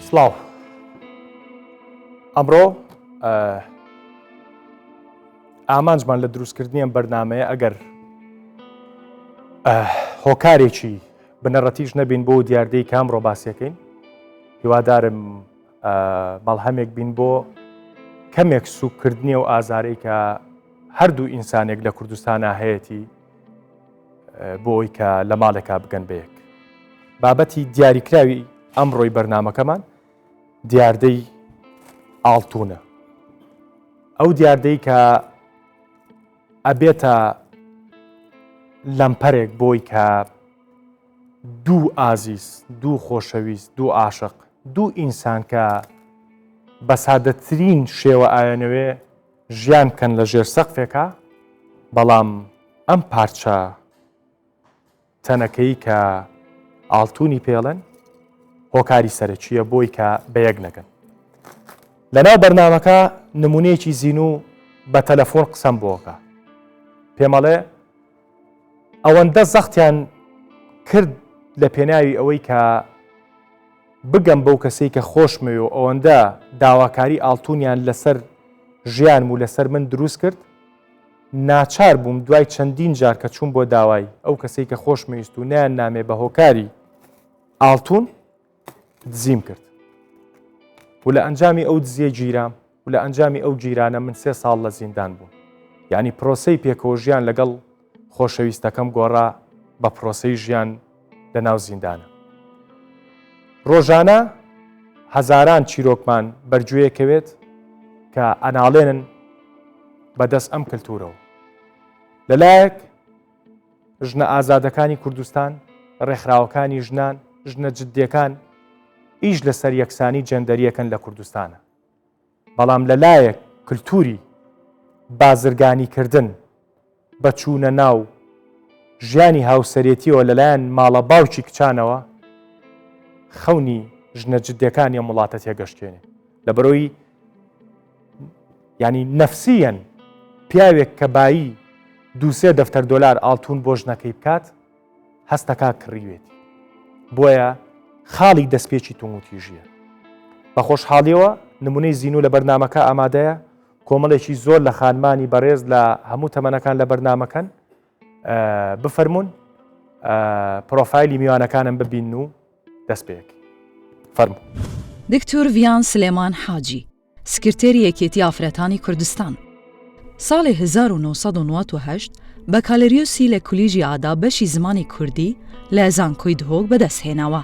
سڵاو ئەمڕۆ ئامانجمان لە دروستکردنی ئەم بەرنمەیە ئەگەر هۆکارێکی بنەڕەتیش نەبین بۆ دیاردەی کام ڕۆباسیەکەین هیوادارم مەڵهەمێک بین بۆ کەمێک سوکردنی و ئازارەی کە هەردوو ئینسانێک لە کوردستانە هەیەی بۆ ئەوی کە لە ماڵێکا بگەن بە یەک. بابەتی دیاریکراوی ئەمڕۆی بەرنامەکەمان دیاردەی ئاڵتونە. ئەو دیاردەی کە ئەبێتە لەمپەرێک بۆی کە دوو ئازیز، دوو خۆشەویست، دوو عاشق، دوو ئینسان کە بە سادەترین شێوە ئایەنەوێ ژیان بکەن لە ژێر سەقفێکا، بەڵام ئەم پارچە تەنەکەی کە ئاڵتونی پێڵێن هۆکاری سەرەکییە بۆی کە بەیەک نەگەن. لەناو بەرنامەکە نمونەیەکی زینوو بە تەلەفۆن قسەم بۆکە پێمەڵێ ئەوەندە زەختیان کرد لە پێناوی ئەوەی کە بگەم بەو کەسەی کە خۆشمەوێ و ئەوەندە داواکاری ئاڵتونیان لەسەر ژیانم و لەسەر من دروست کرد ناچار بووم دوای چەندین جار کە چووم بۆ داوای ئەو کەسەی کە خۆشمەویست و نیان نامێ بە هۆکاری ئاڵتون دزیم کرد و لە ئەنجامی ئەو دزیە گیرام و لە ئەنجامی ئەو گیرانە من سێ ساڵ لە زیندان بووم یعنی پرۆسەی پێکەوە ژیان لەگەڵ خۆشەویستەکەم گۆڕا بە پرۆسەی ژیان لە ناو زیندانە ڕۆژانە هەزاران چیرۆکمان بەرگوێ کەوێت کە ئەناڵێنن بەدەست ئەم کللتورەوە لەلایەک ژنە ئازادەکانی کوردستان، ڕێکخراوەکانی ژنان، ژنە جددیەکان ئیش لەسەر یەکسانی جێندەریەکەن لە کوردستانە. بەڵام لەلایەک کلتوری بازرگانیکردن بە چوونە ناو ژیانی هاوسەرێتیەوە لەلایەن ماڵە باوکی کچانەوە خەونی ژنە جددیەکانی ئەم وڵاتە تێگەشتێنێ. لەبەرئەوەی یانی نەفسیەن پیاوێک کە بایی دووسێ دەفتەر دۆلار ئاڵتون بۆ ژنەکەی بکات هەستەکا کڕیوێتی بۆیە خاڵی دەستپێکی توموتیژیە بە خۆشحاڵیەوە نمونەی زینوو لە بەرنمەکە ئامادەیە کۆمەڵێکی زۆر لە خانمانی بەڕێز لە هەموو تەمەنەکان لە بەرنمەکەن بفەرمونون پرۆفایلی میوانەکانم ببین و دەست پێ فەرموو. دکتۆر ڤیان سلێمان حاجی، سکرتێری یەکێتی ئافرەتانی کوردستان. ساڵی 1998 بەکالریۆسی لە کولیژی ئاداب بەشی زمانی کوردی لە زانکۆی دهۆک بەدەستهێناوە.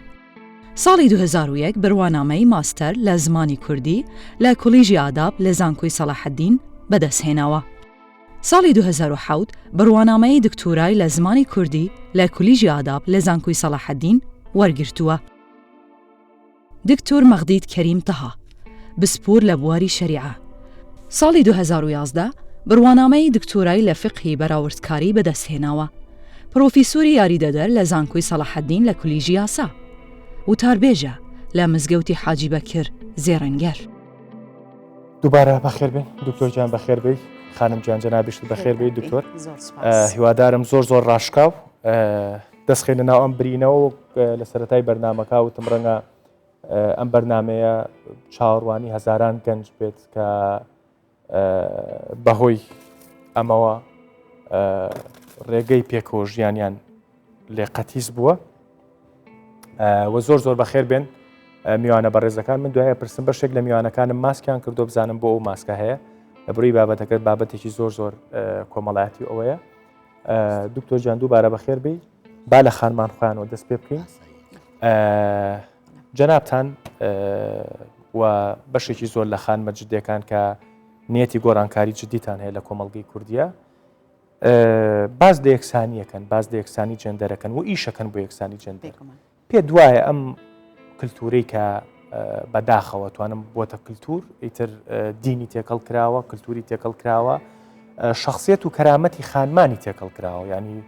ساڵی 2001 بڕوانامەی ماستەر لە زمانی کوردی لە کولیژی ئاداب لە زانکۆی سەڵاحەدین بەدەستهێناوە. ساڵی 2007 بڕوانامەی دکتۆرای لە زمانی کوردی لە کولیژی ئاداب لە زانکۆی سەڵاحەدین وەرگرتووە. دکتۆر مەغدید کەریم تەها، بسپۆر لە بواری شەریعە. ساڵی 2011 بڕوانامەی دکتۆرای لە فیقهی بەراوردکاری بەدەستهێناوە. پڕۆفیسۆری یاریدەدەر لە زانکۆی سەڵاحەدین لە کولیژی یاسا. وتاربێژە لە مزگەوتی حاجی بەکر زێڕنگەر. دووبارە بەخێر بێن دکتۆر گیان بەخێر بێی خانم گیان جەنابیشت بەخێر بێی دکتۆر هیوادارم زۆر زۆر ڕاشکاو دەستخێنە ناو ئەم برینەوە لە سەتای بەرنمەکە وتم ڕەنگە ئەم بەرنمەیە چاوەڕوانی هەزاران گەنج بێت کە بەهۆی ئەمەوە ڕێگەی پێکەوە ژیانیان لێ قەتیس بووە و زۆر زۆر بەخێر بێن میوانە بەڕێزەکان من دوایە پرسم بەشێک لە میوانەکانم ماسکیان کردو بزانم بۆ ئەو ماسکە هەیە لە بڕی بابەتەکە بابەتێکی زۆر زۆر کۆمەڵایەتی ئەوەیە دکتۆر جان دووبارە بەخێر بی با لە خانمان خۆیانەوە دەست پێ بکەین جەنابتان و بەشێکی زۆر لە خانمە جددیەکان کە نیەتی گۆڕانکاری جددیتان هەیە لە کۆمەڵگەی کوردیە باس لە یەکسانیەکەن باس لە یەکسانی جێندەرەکەن و ئیشەکەن بۆ یەکسانی جێندەر پێ دوایە ئەم کللتورەی کە بەداخەوە توانم بۆتە کللتور ئیتر دینی تێکەڵ کراوە کللتوری تێکەڵ کراوە شخصیت و کەرامەتی خانمانی تێکەڵ کراوە ینی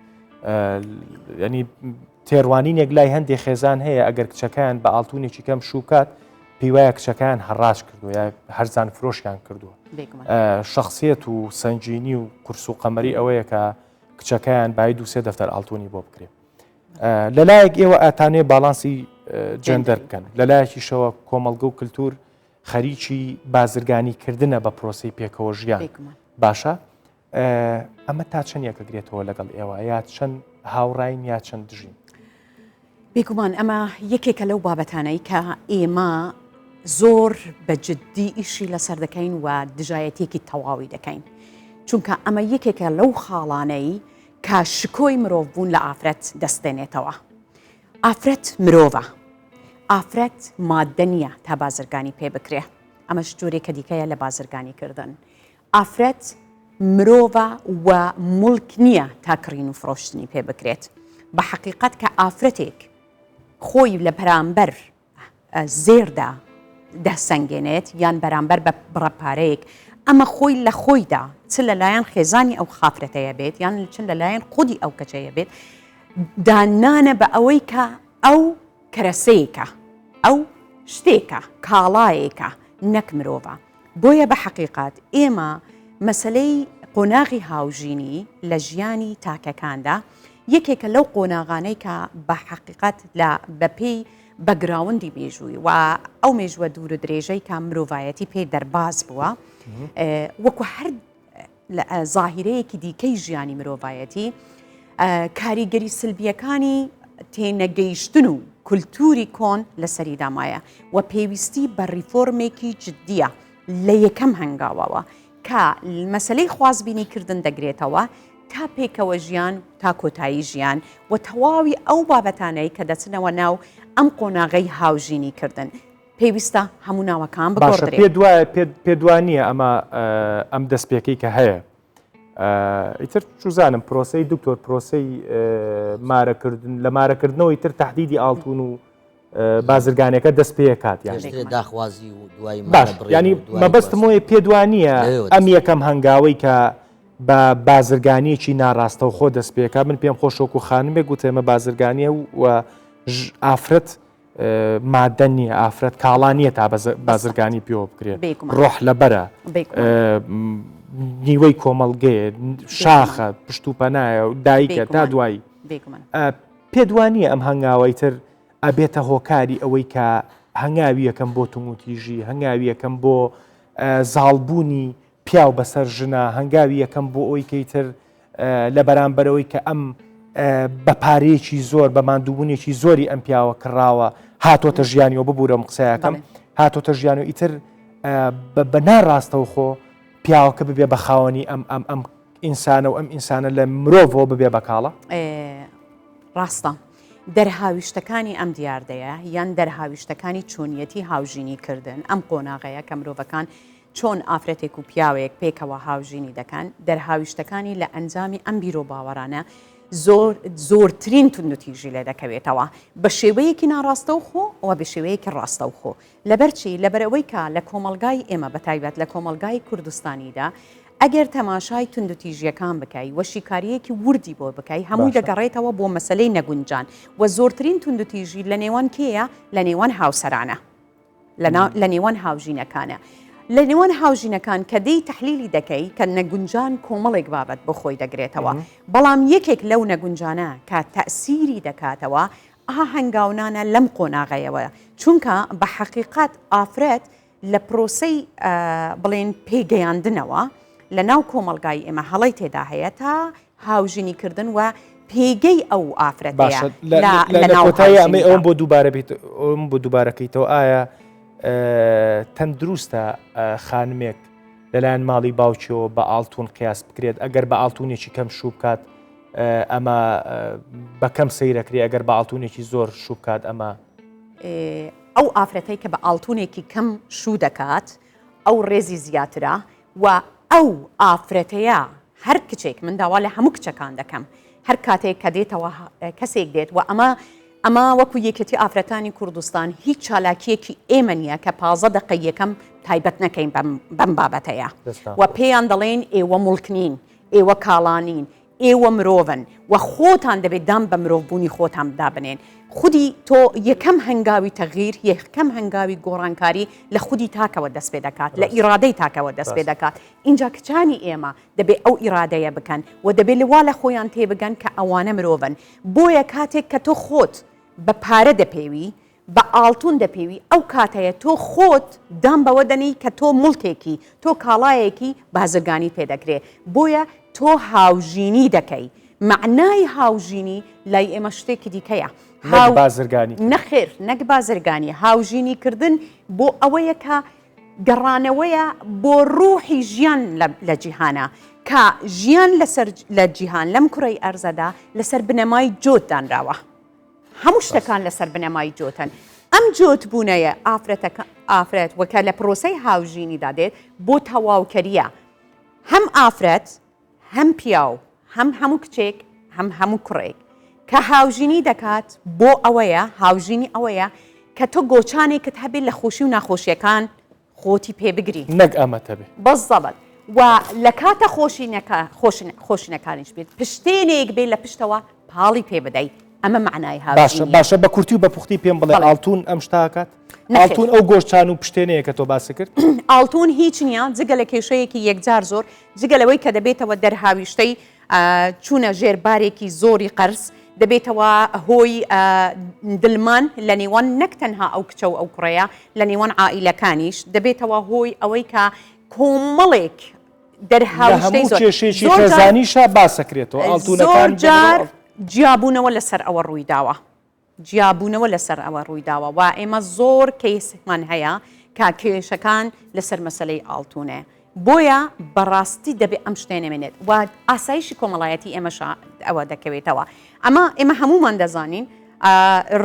ینی تێڕوانینێک لای هەندێک خێزان هەیە ئەگەر کچەکەیان بە ئاڵتونێکی کەم شوکات پێیوایە کچەکەیان هەڕاج کردووە یا هەرزان فرۆشیان کردووە شخصیت و سەنگینی و قورس و قەمەری ئەوەیە کە کچەکەیان بای دووسێ دەفتەر ئاڵتونی بۆ بکرێ لەلایەک ئێوە ئەتانێ باڵانسی جێندەر بکەن لەلایەکیشەوە کۆمەڵگە و کللتور خەریکی بازرگانی کردنە بە پرۆسی پێکەوە ژیان باشە ئەمە تا چەند یەکەگرێتەوە لەگەڵ ئێوە یا چەند هاوڕین یا چەند دژین؟ بێگومان ئەمە یەکێکە لەو بابەتانەی کە ئێمە زۆر بە جددی ئیشی لەسەر دەکەین و دژایەتێکی تەواوی دەکەین چونکە ئەمە یەکێکە لەو خاڵانەی کە شکۆی مرۆڤ بوون لە ئافرەت دەستێنێتەوە ئافرەت مرۆڤە ئافرەت مادە نییە تا بازرگانی پێ بکرێ ئەمەش جۆرێکە دیکەیە لە بازرگانی کردن ئافرەت مرۆڤە و موڵک نییە تا کڕین و فرۆشتنی پێ بکرێت. بە حەقیقەت کە ئافرەتێک خۆی لە بەرامبەر زێردا دەسەنگێنێت یان بەرامبەر بە بڕە پارەیەک ئەمە خۆی لە خۆیدا چ لەلایەن خێزانی ئەو خافرەتەیە بێت یان چ لەلایەن خودی ئەو کەچەیە بێت دانانە بە ئەوەی کە ئەو کەرەسەیەکە ئەو شتێکە کاڵایەکە نەک مرۆڤە. بۆیە بە حەقیقەت ئێمە مەسەلەی قۆناغی هاوژینی لە ژیانی تاکەکاندا یەکێکە لەو قۆناغانەی کە بە حەقیقەت لە بەپێی بەگراوندی مێژووی و ئەو مێژووە دوور و درێژەی کە مرۆڤایەتی پێی دەرباز بووە وەکو هەر زاهیرەیەکی دیکەی ژیانی مرۆڤایەتی کاریگەری سلبیەکانی تێنەگەیشتن و کولتوری کۆن لەسەریدا مایە و پێویستی بە ڕیفۆرمێکی جددیە لە یەکەم هەنگاوەوە کە مەسلەی خوازبینی کردن دەگرێتەوە تا پێکەوە ژیان تا کۆتایی ژیان و تەواوی ئەو بابەتانەی کە دەچنەوە ناو ئەم قۆناغەی هاوژینی کردن پێویستە هەموو ناوەکان باشە بگۆڕدرێن. پێت وایە پێت پێت وا نییە ئەمە ئەم دەستپێکەی کە هەیە ئیتر چوزانم پرۆسەی دکتۆر پرۆسەی مارەکردن لە مارەکردنەوەی تر تهدیدی ئاڵتون و بازرگانەکە دەست پێکات یان پێشترێ داخوازی و دوای باش مارە بڕین ینی و دوای مەبەستم گواستنەوە. ئەوەیە پێت وا نییە لەوێوە ئەم دەست یەکەم هەنگاوەی کە بە بازرگانیەکی ناڕاستەوخۆ دەست پێکا من پێم خۆش وەکو خانمێک گوتێمە بازرگانیە و ئافرەت مادە نییە ئافرەت کاڵا نییە تا بازرگانی پێوە بکرێت ڕۆح لەبەرە نیوەی کۆمەڵگەیە شاخە پشت و پەنایە و دایکە تا دوایی پێ دوانیە ئەم هەنگاوی تر ئەبێتە هۆکاری ئەوەی کە هەنگاوی یەکەم بۆ توموتیژی هەنگاوی یەکەم بۆ زاڵبوونی پیاو بەسەر ژنە هەنگاوی یەکەم بۆ ئەوی کەیتر لە بەرامبەرەوەی کە ئەم بە پارەیەکی زۆر بە ماندووبوونێکی زۆری ئەم پیاوە کڕاوە هاتۆتە ژیانیەوە ببوورە قسەیەکەم هاتۆتە ژیان و ئیتر بە ناڕاستەوخۆ پیاوەکە ببێ بە خاوەنی ئەم ئەم ئەم ئینسانە و ئەم ئینسانە لە مرۆڤەوە ببێ بە کاڵا ڕاستە دەرهاویشتەکانی ئەم دیاردەیە یان دەرهاویشتەکانی چۆنیەتی هاوژینی کردن ئەم قۆناغەیە کە مرۆڤەکان چۆن ئافرەتێک و پیاوێک پێکەوە هاوژینی دەکەن، دەرهاویشتەکانی لە ئەنجامی ئەم بیروباوەڕانە زۆر زۆرترین توندوتیژی لێ دەکەوێتەوە بە شێوەیەکی ناڕاستەوخۆ و بە شێوەیەکی ڕاستەوخۆ. لەبەر چی؟ لەبەرئەوەی کە لە کۆمەڵگای ئێمە بە تایبەت لە کۆمەڵگای کوردستانیدا ئەگەر تەماشای توندوتیژییەکان بکەی و شیکارییەکی وردی بۆ بکەی هەمووی دەگەڕێتەوە بۆ مەسەلەی نەگونجان و زۆرترین توندوتیژی لە نێوان کێیە؟ لە نێوان هاوسەرانە. لە نێوان هاوژینەکانە. لە نێوان هاوژینەکان کە دێی تەحلیلی دەکەی کە نەگونجان کۆمەڵێک بابەت بۆ خۆی دەگرێتەوە بەڵام یەکێک لەو نەگونجانە کە تەئسیری دەکاتەوە ئا هەنگاونانە لەم قۆناغەیەوە چونکە بە حەقیقەت ئافرەت لە پرۆسەی بڵێن پێگەیاندنەوە لە ناو کۆمەڵگای ئێمە هەڵەی تێدا هەیە تا هاوژینی کردن و پێگەی ئەو ئافرەتەیە باشە لە کۆتایی ئەمەی ئەوم بۆ دووبارە بیت ئەوم بۆ دووبارەکەیتەوە ئایا تەندروستە خانمێک لەلایەن ماڵی باوکیەوە بە ئاڵتون قیاس بکرێت ئەگەر بە ئاڵتونێکی کەم شوو بکات ئەمە بە کەم سەیرەکرێ ئەگەر بە ئاڵتونێکی زۆر شوو بکات ئەمە ئەو ئافرەتەی کە بە ئاڵتونێکی کەم شوو دەکات ئەو ڕێزی زیاترە و ئەو ئافرەتەیە هەر کچێک من داوا لە هەموو کچەکان دەکەم هەر کاتێک کە دێتەوە کەسێک دێت و ئەمە ئەمە وەکو یەکێتی ئافرەتانی کوردستان هیچ چالاکیەکی ئێمە نییە کە پازە دەقە یەکەم تایبەت نەکەین بەم بابەتەیە و پێیان دەڵێن ئێوە مڵک نین ئێوە کاڵانین ئێوە مرۆڤن و خۆتان دەبێت دان بە مرۆڤبوونی خۆتان دابنێن. خودی تۆ یەکەم هەنگاوی تەغییر، یەکەم هەنگاوی گۆڕانکاری لە خودی تاکەوە دەست پێ دەکات، لە ئیرادەی تاکەوە دەست پێ دەکات. ئینجا کچانی ئێمە دەبێ ئەو ئیرادەیە بکەن و دەبێ وا لە خۆیان تێبگەن کە ئەوانە مرۆڤن. بۆیە کاتێک کە تۆ خۆت بە پارە دەپێوی، بە ئاڵتون دەپێوی ئەو کاتەیە تۆ خۆت دان بەوە دەنێی کە تۆ موڵکێکی، تۆ کاڵایەکی بازرگانی پێ دەکرێ، بۆیە تۆ هاوژینی دەکەی، مەعنای هاوژینی لای ئێمە شتێکی دیکەیە. نەک بازرگانی کردن. نەخێر نەک بازرگانی، هاوژینی کردن بۆ ئەوەیە کە گەڕانەوەیە بۆ ڕوحی ژیان لە جیهانا، کە ژیان لەسەر لە جیهان لەم کورەی ئەرزەدا لەسەر بنەمای جوت دانراوە. هەموو شتەکان لەسەر بنەمای جوتن. ئەم جوت بوونەیە ئافرەتەکە ئافرەت وەکە لە پرۆسەی هاوژینیدا دێت بۆ تەواوکەریە هەم ئافرەت هەم پیاو هەم هەموو کچێک هەم هەموو کوڕێک کە هاوژینی دەکات بۆ ئەوەیە هاوژینی ئەوەیە کە تۆ گۆچانێکت هەبێت لە خۆشی و ناخۆشیەکان خۆتی پێ بگری. نەک ئەمەت هەبێ. بزەبت و لە کاتە خۆشینەکە خۆشینەکانیش بێت پشتێنێک بێ لە پشتەوە پاڵی پێ بدەی ئەمە مەعنای هاوژینیە. باشە باشە بە کورتی و بە پوختی پێم بڵێ ئاڵتون ئەم شتە ئەکات؟ ئاڵتون ئەو گۆشتان و پشتێنەیە کە تۆ باست کرد؟ ئاڵتون هیچ نییە جگە لە کێشەیەکی یەکجار زۆر جگە لەوەی کە دەبێتەوە دەرهاویشتەی چوونە ژێر بارێکی زۆری قەرز، دەبێتەوە هۆی دلمان لە نێوان نەک تەنها ئەو کچە و ئەو کوڕەیە، لە نێوان عائیلەکانیش، دەبێتەوە هۆی ئەوەی کە کۆمەڵێک دەرهاویشتەی زۆر. لە هەموو کێشەیەکی خێزانیشا باسەکرێتەوە، ئاڵتونەکان زۆر جار جیابوونەوە لەسەر ئەوە ڕوویداوە. جیابوونەوە لەسەر ئەوە ڕوویداوە و ئێمە زۆر کەیسمان هەیە کە کێشەکان لەسەر مەسەلەی ئاڵتونێ بۆیە بەڕاستی دەبێ ئەم شتێ نەمێنێت و ئاسایشی کۆمەڵایەتی ئێمەش ئەوە دەکەوێتەوە ئەمە ئێمە هەمومان دەزانین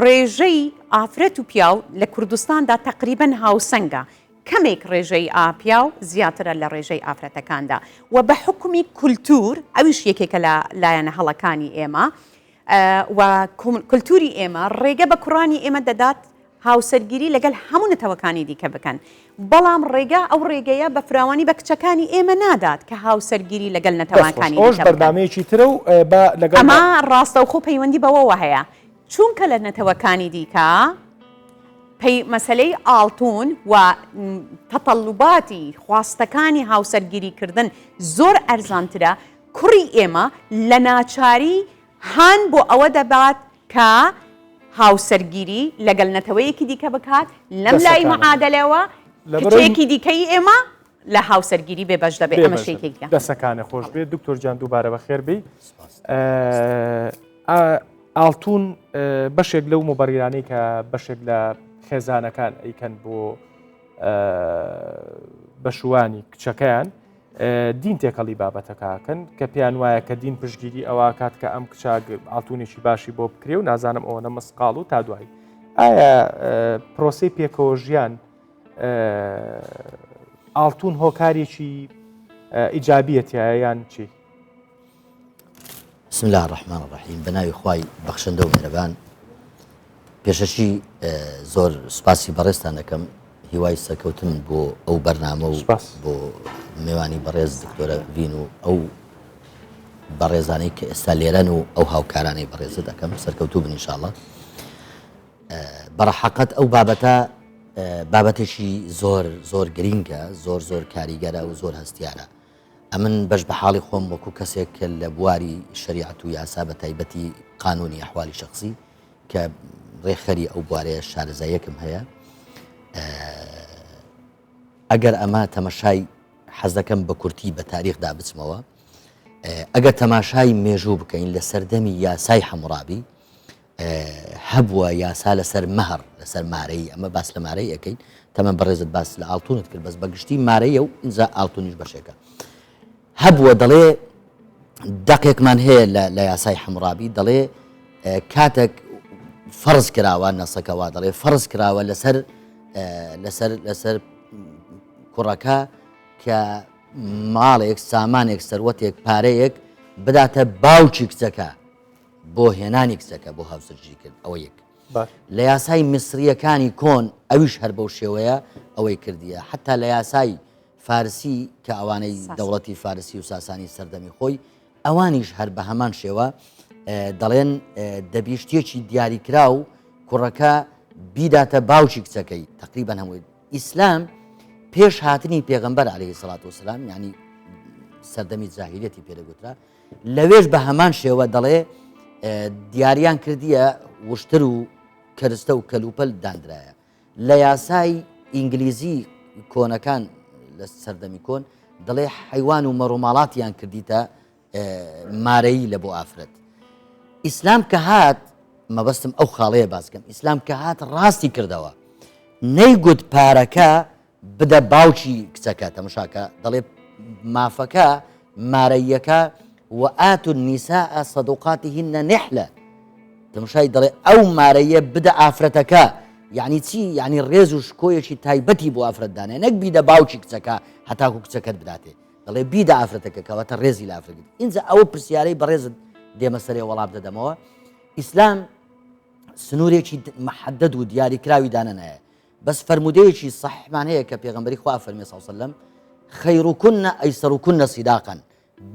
ڕێژەی ئافرەت و پیاو لە کوردستاندا تقریبن هاوسەنگە کەمێک ڕێژەی پیاو زیاترە لە ڕێژەی ئافرەتەکاندا و بە حکومی کولتور ئەویش یەکێکە لە لایەنە هەڵەکانی ئێمە و کولتوری ئێمە ڕێگە بە کوڕانی ئێمە دەدات هاوسەرگیری لەگەل هەموو نەتەوەکانی دیکە بکەن، بەڵام ڕێگا ئەو ڕێگەیە بە فراوانی بە کچەکانی ئێمە نادات کە هاوسەرگیری لەگەل دەست خۆش نەتەوەکانی ئەوەش دیکە بکەن. بەرنامەیەکی ترە و با لەگەڵ ئەمە ڕاستەوخۆ پەیوەندی بەوەوە هەیە چونکە لە نەتەوەکانی دیکە پەی مەسەلەی ئاڵتون و تەتەڵوباتی خواستەکانی هاوسەرگیری کردن زۆر ئەرزانترە کوڕی ئێمە لە ناچاری هان بۆ ئەوە دەبات کە هاوسەرگیری لەگەل نەتەوەیەکی دیکە بکات، لەم لای دەسەکانە. معادەلەوە لەبەرئەوەی کچێکی دیکەی ئێمە لە هاوسەرگیری بێ بەش دەبێت، بێ ئەمەش بەش دەبێت. یەکێکە. دەسەکانە خۆش بێت دکتۆر گیان دووبارە بەخێر بێی. سپاس. ئاڵتون بەشێک لەو موبەریرانەی کە بەشێک لە خێزانەکان ئەیکەن بۆ بەشوانی کچەکەیان دین تێکەڵی بابەتەکە ئەکەن کە پێیان وایە کە دین پشتگیری ئەوە کات کە ئەم کچە ئاڵتونێکی باشی بۆ بکرێ و نازانم ئەوەنە مسقاڵ و تا دوایی ئایا پرۆسی پێکەوە ژیان ئاڵتون هۆکارێکی ئیجابیە تایە یان چی؟ بسم الله الرحمن الرحیم بە ناوی خوای بەخشندە و میهرەبان پێشەکی زۆر سوپاسی بەڕێزتان دەکەم هیوای سەرکەوتن بۆ ئەو بەرنامە و بۆ مێوانی بەڕێز دکتۆرە ڤین و ئەو بەڕێزانەی کە ئێستا لێرەن و ئەو هاوکارانەی بەڕێزە دەکەم سەرکەوتوو بن ئینشاءاللە بەڕەحەقەت ئەو بابەتە بابەتێکی زۆر زۆر گرینگە زۆر زۆر کاریگەرە و زۆر هەستیارە ئەمن بەش بە حاڵی خۆم وەکو کەسێک کە لە بواری شەریعەت و یاسا بە تایبەتی قانونی ئەحوالی شەخسی کە ڕێکخەری ئەو بوارەیە شارەزاییەکم هەیە ئەگەر ئەمە تەمەشای حەز دەکەم بە کورتی بە تاریخدا بچمەوە ئەگەر تەماشای مێژوو بکەین لە سەردەمی یاسای حەموڕابی هەبووە یاسا لەسەر مەهر لەسەر مارەی ئەمە باس لە مارەی ئەەکەین تەمە بەڕێزت باس لە ئاڵتونت کرد بەس بەگشتی مارەیە و ئینجا ئاڵتونیش بەشێکە هەبووە دەڵێ دەقێکمان هەیە لە یاسای حەمڕابی دەڵێ کاتێک فەرز کراوە نەسەکەوا دەڵێ فەرز کراوە لەسەر لەسەر لەسەر کوڕەکە کە ماڵێک سامانێک سەروەتێک پارەیەک بداتە باوکی کچەکە بۆ هێنانی کچەکە بۆ هاوسەرگیری کرد ئەوە یەک لە یاسای میسریەکانی کۆن ئەویش هەر بەو شێوەیە ئەوەی کردیە حتا لە یاسای فارسی کە ئەوانەی دەوڵەتی فارسی و ساسانی سەردەمی خۆی ئەوانیش هەر بە هەمان شێوە دەڵێن دەبی شتێکی دیاریکراو کوڕەکە بیداتە باوکی کچەکەی تقریبان هەمووی ئیسلام پێش هاتنی پێغمبەر عليه سڵات وسلام ینی سەردەمی جاهیلەتی پێدەگوترا لەوێش بە هەمان شێوە دەڵێ دیاریان کردیە وشتر و. کەرستە و کەلوپەل دانرایە. لە یاسای ئینگلیزی کۆنەکان لە سەردەمی کۆن دەڵێ حەیوان و مەڕوماڵاتیان کردیتە مارەیی لە بۆ ئافرەت. ئیسلام کە هات مەبەستم ئەو خاڵەیە باس کەم ئیسلام کە هات ڕاستی کردەوە نەیگوت پارەکە بدە باوکی کچەکە تەمەشاکە دەڵێ مافەکە مارەییەکە وآتوا النساء صدقاتهن نحلە تەمەشای دەڵێ ئەو مارەیە بدە ئافرەتەکە یعنی چی یعنی ڕێز و شکۆیەکی تایبەتی بۆ ئافرەت دانێ نەک بیدە باوکی کچەکە هەتاکو کچەکەت بداتێ دەڵێ بیدە ئافرەتەکە کەواتە ڕێزی لە ئافرەت ئینجا ئەوە پرسیارەی بەڕێزت دێمە سەرێ وەڵام دەدەمەوە ئیسلام سنوورێکی محدد و دیاریکراوی دانەنایە بەس فەرموودەیەکی صحیحمان هەیە کە پێغەمبەری خوا فەرمی صلی وسلم خیرکن ایسرکن صداقا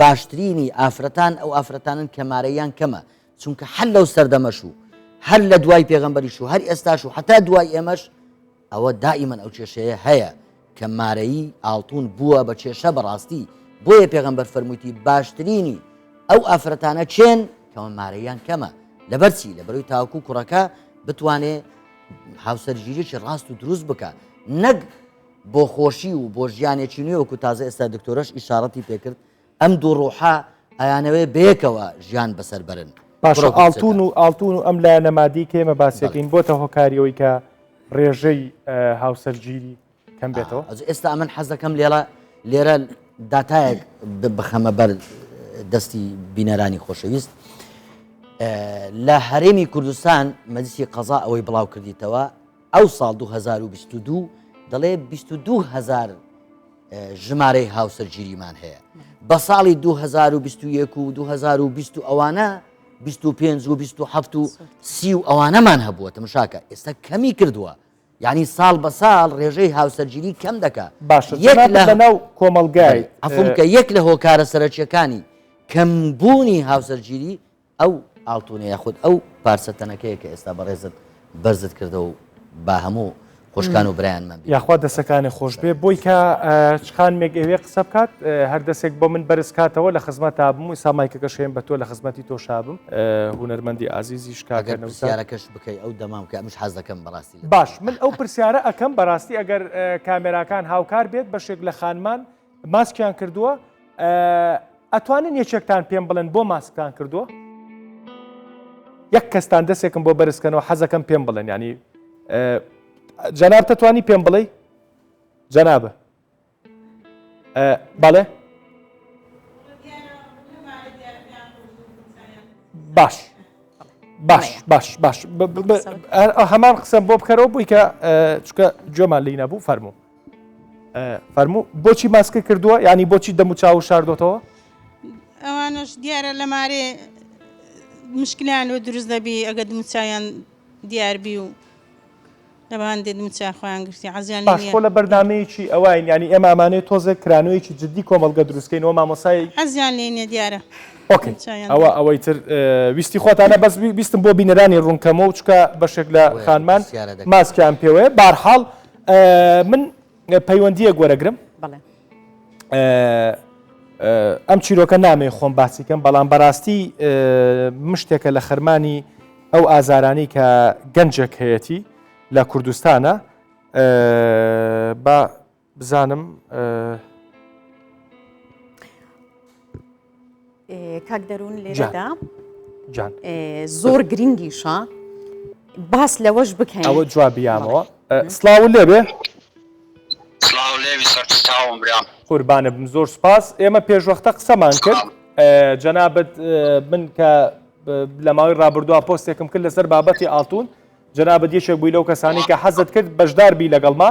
باشترینی ئافرەتان ئەو ئافرەتانن کە مارەیان کەمە چونکە هەر لەو سەردەمەش و هەر لە دوای پێغەمبەریش و هەر ئێستاش و حتا دوای ئێمەش ئەوە دائیمەن ئەو کێشەیە هەیە کە مارەیی ئاڵتون بووە بە کێشە بەڕاستی بۆیە پێغەمبەر فەرموویتی باشترینی ئەو ئافرەتانە کێن کەەوە مارەیان کەمە لەبەرچی لەبەروی تاوکو کوڕەکە بتوانێ هاوسەرگیریی ڕاست و دروست بکە نەک بۆ خۆشی و بۆ ژیانێکی نوێ وەکو تازە ئێستا دکتۆرەش ئیشاڕەتی پێکرد ئەم دوو ڕوحە ئەیانەوێ بەیەکەوە ژیان بەسەر بەرن. باشە ئاڵتون و ئاڵتون و ئەم لایەنە مادی کە ئێمە باسیەکەین بۆتە هۆکاری ئەوەی کە ڕێژەی هاوسەرگیری کەم بێتەوە؟ ئێستا ئەمن حەز دەکەم لێرە لێرە داتایەک بخەمە بەر دەستی بینەرانی خۆشەویست لە هەرێمی کوردستان مەجلسی قەزا ئەوەی بڵاو کردیتەوە ئەو ساڵ 2022 دەڵێ 22 هزار ژمارەی هاوسەرگیریمان هەیە بە ساڵی 2021 و 2020 ئەوانە 25 و 27 و سی و ئەوانەمان هەبووە تەمشاکە ئێستا کەمی کردووە یانی ساڵ بە ساڵ ڕێژەی هاوسەرگیری کەم دەکا. باشە یەک لە لەناو کۆمەڵگای عەفوم کە یەک لە هۆکارە سەرەکیەکانی کەم بوونی هاوسەرگیری ئەو ئاڵتونە یاخود ئەو پارچە تەنەکەیە کە ئێستا بەڕێزت بەرزت کردەوە و با هەموو خوشکان و برایانمان بینن. یاخوا دەسەکانێ خۆش بێ بۆی کە چ خانمێک ئەوێ قسە بکات هەر دەسێک بۆ من بەرز کاتەوە لە خزمەتا بم و ئیسا مایکەکەش هێم بە تۆ لە خزمەتی تۆشا بم هونەرمەندی ئازیزیش کاکە ئەگەر پرسیارەکەش بکەی ئەو دەمام کە ئەمش حەز دەکەم بەڕاستی لە باش من ئەو پرسیارە ئەکەم بەڕاستی ئەگەر کامێراکان هاوکار بێت بەشێک لە خانمان ماسکیان کردووە ئەتوانن یەکێکتان پێم بڵێن بۆ ماسکتان کردووە یەک کەستان دەسێکم بۆ بەرزکەنەوە حەزەکەم پێم بڵێن ینی جەناب تەتوانی پێم بڵێ جەنابە بەڵێ باش باش باش باش هەمان قسەم بۆ بکەرەوە بووی کە چکە گوێمان لی نەبوو فەرموو فەرموو بۆچی ماسکە کردووە ینی بۆچی دەم و چاو شاردۆتەوە ئەوانش دیارە لە مارێ مشکلیان لۆ دروست دەبی ئەگە دموچاویان دیاربی و لەبان دێ دموچاوی خۆیان گرتی عەزیان لێ باش نییە. خۆ لە بەرنامەیەکی ئەوین یانی ئێمە ئەمانەوێت تۆزێک کرانەوەیەکی جدی کۆمەڵگە دروستکەینەوە مامۆسای حەزیان لێ نییە دیارە okay دموچاویان ئەوە دیارە. ئەوەی تر ویستی خۆتانە بەس ویستم بۆ بینەرانی ڕوونکەمەوە چونکە بەشێک لە بۆیە خانمان پرسیارە دەکەم. ماسکیان پێوەیە بارحاڵ من پەیوەندییەک وەرەگرم بەڵێ. ئەم چیرۆکە نامەوێ خۆم باسی کەم بەڵام بەڕاستی مشتێکە لە خەرمانی ئەو ئازارانەی کە گەنجێک هەیەتی لە کوردستانە با بزانم کاک دەروون لێرەدا جان زۆر گرنگیشە باس لەوەش بکەین ئەوە جوابیامەوە سلااو لێبێ سڵاو لێوی سەرچاوم برام. قوربانت بم زۆر سوپاس ئێمە پێشوەختە قسەمان کرد جەنابت من کە لە ماوەی ڕابردووە پۆستێکم کرد لەسەر بابەتی ئاڵتون جەنابت یەکێک بووی لەو کەسانی کە حەزت کرد بەشدار بی لەگەڵما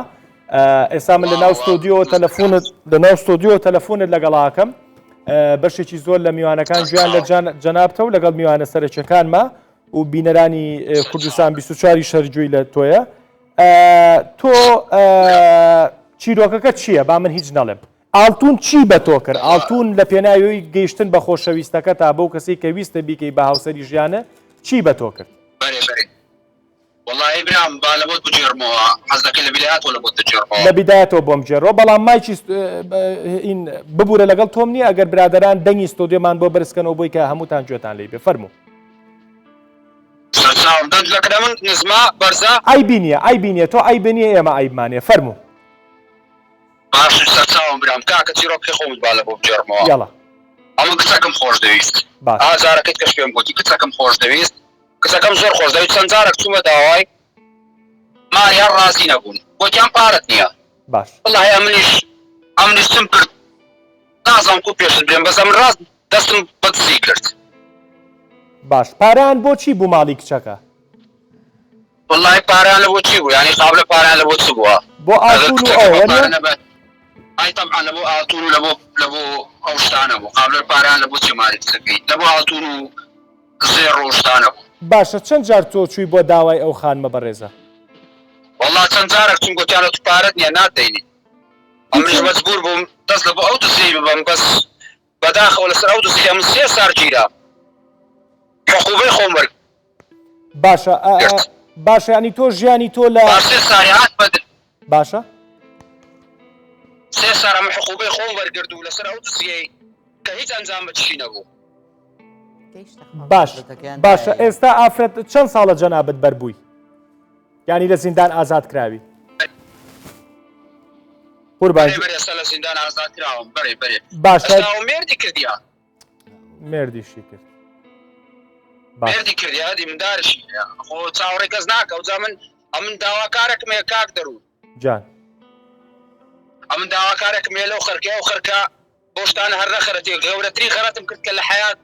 ئێستا من لە ناو ستۆدیۆ تەلەفۆنت لە ناو ستۆدیۆ تەلەفۆنت لەگەڵاکەم بەشێکی زۆر لە میوانەکان گویان لە جەنابتە و لەگەڵ میوانە سەرەکیەکانما و بینەرانی کوردستان 24 شەرجوی لە تۆیە تۆ چیرۆکەکە چییە با من هیچ نەڵێم ئاڵتون چی بە تۆ کرد ئاڵتون لە پێناوی گەیشتن بە خۆشەویستەکە تا بەو کەسی کە ویستە بیکەی بە هاوسەری ژیانە چی بە تۆ کرد بەرێ بەرێ وەڵی برام با لە بۆت بگێڕمەوە حەز دەکەی لە بیدایەتەوە لە بۆت دەگێڕمەوە لە بیدایەتەوە بۆم گێڕەوە بەڵام مایکی ئین ببوورە لەگەڵ تۆم نییە ئەگەر برادەران دەنگی ستۆدیۆمان بۆ بەرزکەنەوە بۆی کە هەمووتان گوێتان لێی بێ فەرموو. سەرچاوم دەنگ لەکرە من نزمە بەرزە؟ عەیبی نیە عەیبی نیە تۆ عەیبە نیە ئێمە عەیبمان نیە فەرموو. باش سەرچاوم برام کاکە چیرۆکی خۆمت با لە بۆ بگێڕمەوە. یەڵا. ئەمن کچەکم خۆش دەویست. باش. ئا جارەکەی کەش پێم گوتی کچەکم خۆش دەویست کچەکەم زۆر خۆش دەویست چەند جارێک چوومە داوای ماریان ڕازی نەبوون گوتیان پارەت نییە. باش. وەڵاهی ئەمنیش ئەمنیش چم کرد نازانم کو پێشت برێم بەس ئەمن ڕاست دەستم بە دزی کرد. باش پارەیان بۆ چی بوو ماڵی کچەکە؟ وەڵاهی پارەیان لە بۆ چی بوو یانی قابلە پارەیان لە بۆ چ بووە؟ بۆ ئاڵتون و ئەوە وەنیە؟ ئای تەبعەن لە بۆ ئاڵتون و لە بۆ لە بۆ ئەو شتانە بوو قابلە پارەیان لە بۆ چی مالی کچەکەی لە بۆ ئاڵتون و زێڕ و شتانە بوو. باشە چەند جار تۆ چووی بۆ داوای ئەو خانمە بەڕێزە؟ وەڵا چەند جارێک چووم گوتیان ئەتوو پارەت نییە ناتدەینی ئەمنیش مەجبوور بووم دەست لە بۆ ئەو دزیەی ببەم بەس بەداخەوە لەسەر ئەو دزیە من سێ سار گیرام عقوبەی خۆم وەرگرت. باشە باشە ینی تۆ ژیانی تۆ لە با سێ ساری هات بە باشە سێ سارە من عقوبەی خۆم وەرگرت و لەسەر ئەو دزیەی کە هیچ ئەنجام بە چی نەبوو. باش باشە ئێستا ئافرەت چەند ساڵە جەنابت بەربووی یانی لە زیندان ئازاد کراوی قوربان باشە مێردی کردیا مێردیشی کرد مێردی کردیا دی مندارشی خۆ چاوەڕێ کەس ناکە و من ئەمن داواکارێکم هەیە کاک دەروون جان ئەمن داواکارێکم هەیە لەو خەرکە ئەو خەرکە بۆ شتانە هەر نەخەرەتێ گەورەترین خەرەتم کرد کە لە حیات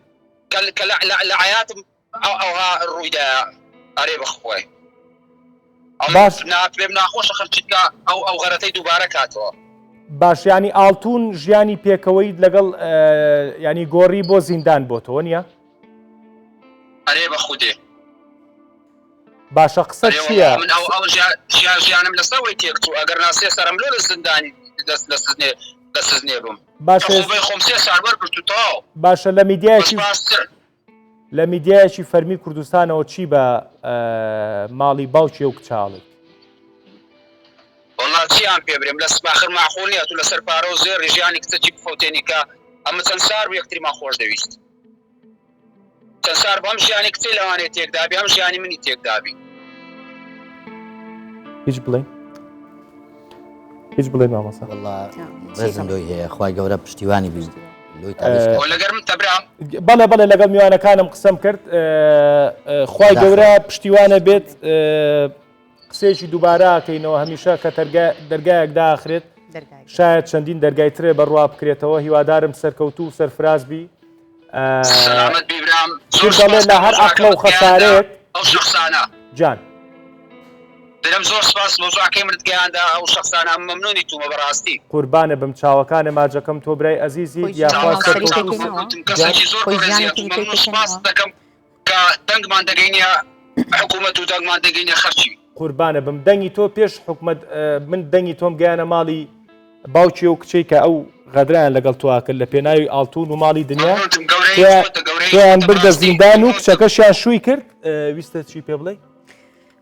کە لە حیاتم ئەوها ڕوویدایە ئەرێ بەخوای باش پێم ناخۆشە خەرچیکە ئەو ئەو غەرەتەی دووبارە کاتەوە. باش ینی ئاڵتون ژیانی پێکەوەیت لەگەڵ ینی گۆڕی بۆ زیندان بۆتەوە نیە؟ ئەرێ بە خودێ باشە قسە چییە؟ من ئەو ئەو ژیان ژیانم لەسەرەوەی تێکچوو ئەگەر ناسێ سەرم لۆ لە زیندانی دەست لە سزنێ لە سزنێ بووم باشە خۆم سێ سار وەرگرت و تەواو باشە لە میدیایەکی لە میدیایەکی فەرمی کوردستانەوە چی بە ماڵی باوکی ئەو کچە ئەڵێیت؟ وەڵا چیان پێ برێم لە ئاخر مەعقول نیە تو لەسەر پارە و زێڕی ژیانی کچەکی بفەوتێنی کە ئەمە چەند سار بوو یەکتریمان خۆش دەویست چەند سار بوو هەم ژیانی کچەی لەوانەیە تێکدابی هەم ژیانی منی تێکدابی. هیچ بڵێ هیچ بڵێ مامۆستا وەڵا ڕێزم لۆی هەیە خوای گەورە پشتیوانی بی لۆی لەگەر من تەبرا بەڵێ بەڵێ لەگەڵ میوانەکانم قسەم کرد خوای گەورە پشتیوانە بێت قسەیەکی دووبارە ئەکەینەوە هەمیشە کە دەرگایەک داخرێت شاید چەندین دەرگای ترێ بەڕوا بکرێتەوە هیوادارم سەرکەوتوو و سەرفراز بی سەلامەت بی برام زۆر دەڵێ لە هەر عەقڵە و خەسارێک ئەو شخصانە جان درم زۆر سپاس مەوزوعەکەی منت گەیاندە ئەو شخصانە ئەم مەمنونی تومە بەڕاستی قوربانە بم چاوەکانە ماجەکەم تۆ برای ئەزیزی یاخوا سەرکەوتوو کەسێکی زۆر بەڕێزی مەمنون سپاس دەکەم کە دەنگمان دەگەینە حکوومەت و دەنگمان دەگەینە خەرچی. قوربانە بم دەنگی تۆ پێش حکومەت من دەنگی تۆم گەیانە ماڵی باوکی و کچەی کە ئەو غەدرایان لەگەڵ تۆ کرد لە پێناوی ئاڵتون و ماڵی دنیا تۆیان بردە زیندان و کچەکەشیان شووی کرد ویستە چی پێ بڵێ؟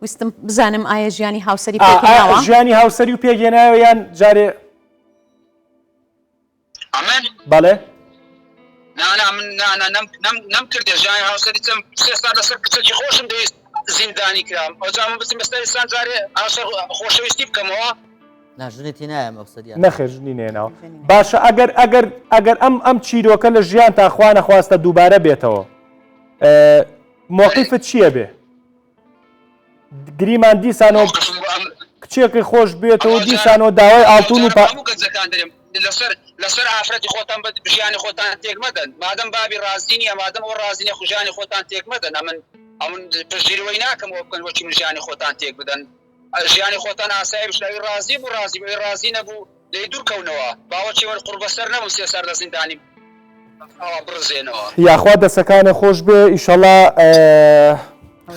ویستم بزانم ئایا ژیانی هاوسەری پێکهێناوە؟ ژیانی هاوسەری و پێکهێنایەوە یان جارێ ئەمن؟ بەڵێ. نا نا من نا نا نەم نەم نەم کردێ ژیانی هاوسەری چم سێ سال لەسەر کچێکی خۆشم دەویست زیندانی کرام ئەوجا من بچم بەسەر ئێستا جارێ هاوسەر خۆشەویستی بکەمەوە نا ژنێتی نایە مەقسەدیان نەخێر ژنی نێناوە باشە ئەگەر ئەگەر ئەگەر ئەم ئەم چیرۆکە لە ژیان تا خوا نەخواستە دووبارە بێتەوە مۆقیفت چییە بێ؟ گریمان دیسانەوە کچێکی خۆش بێتەوە دیسانەوە داوای ئاڵتون و هەموو گەنجەکان دەرێم لەسەر لەسەر ئافرەتی خۆتان بە ژیانی خۆتان تێک مەدەن مادەم بابی ڕازی نییە مادەم ئەو ڕازی نییە ژیانی خۆتان تێک مەدەن ئەمن ئەمن پشتگیریی ناکەم ئەوە بکەن وەکی من ژیانی خۆتان تێک بدەن ژیانی خۆتان ئاسایی بشن ئەوی ڕازی بوو ڕازی بوو ئەوی ڕازی نەبوو لێی دوور کەونەوە باوەچی وەر قوڕبەسەر نەبم سێ سار لە زیندانی ئاوا بڕزێنەوە. یاخوا دەسەکانە خۆش بێ ئیشەڵا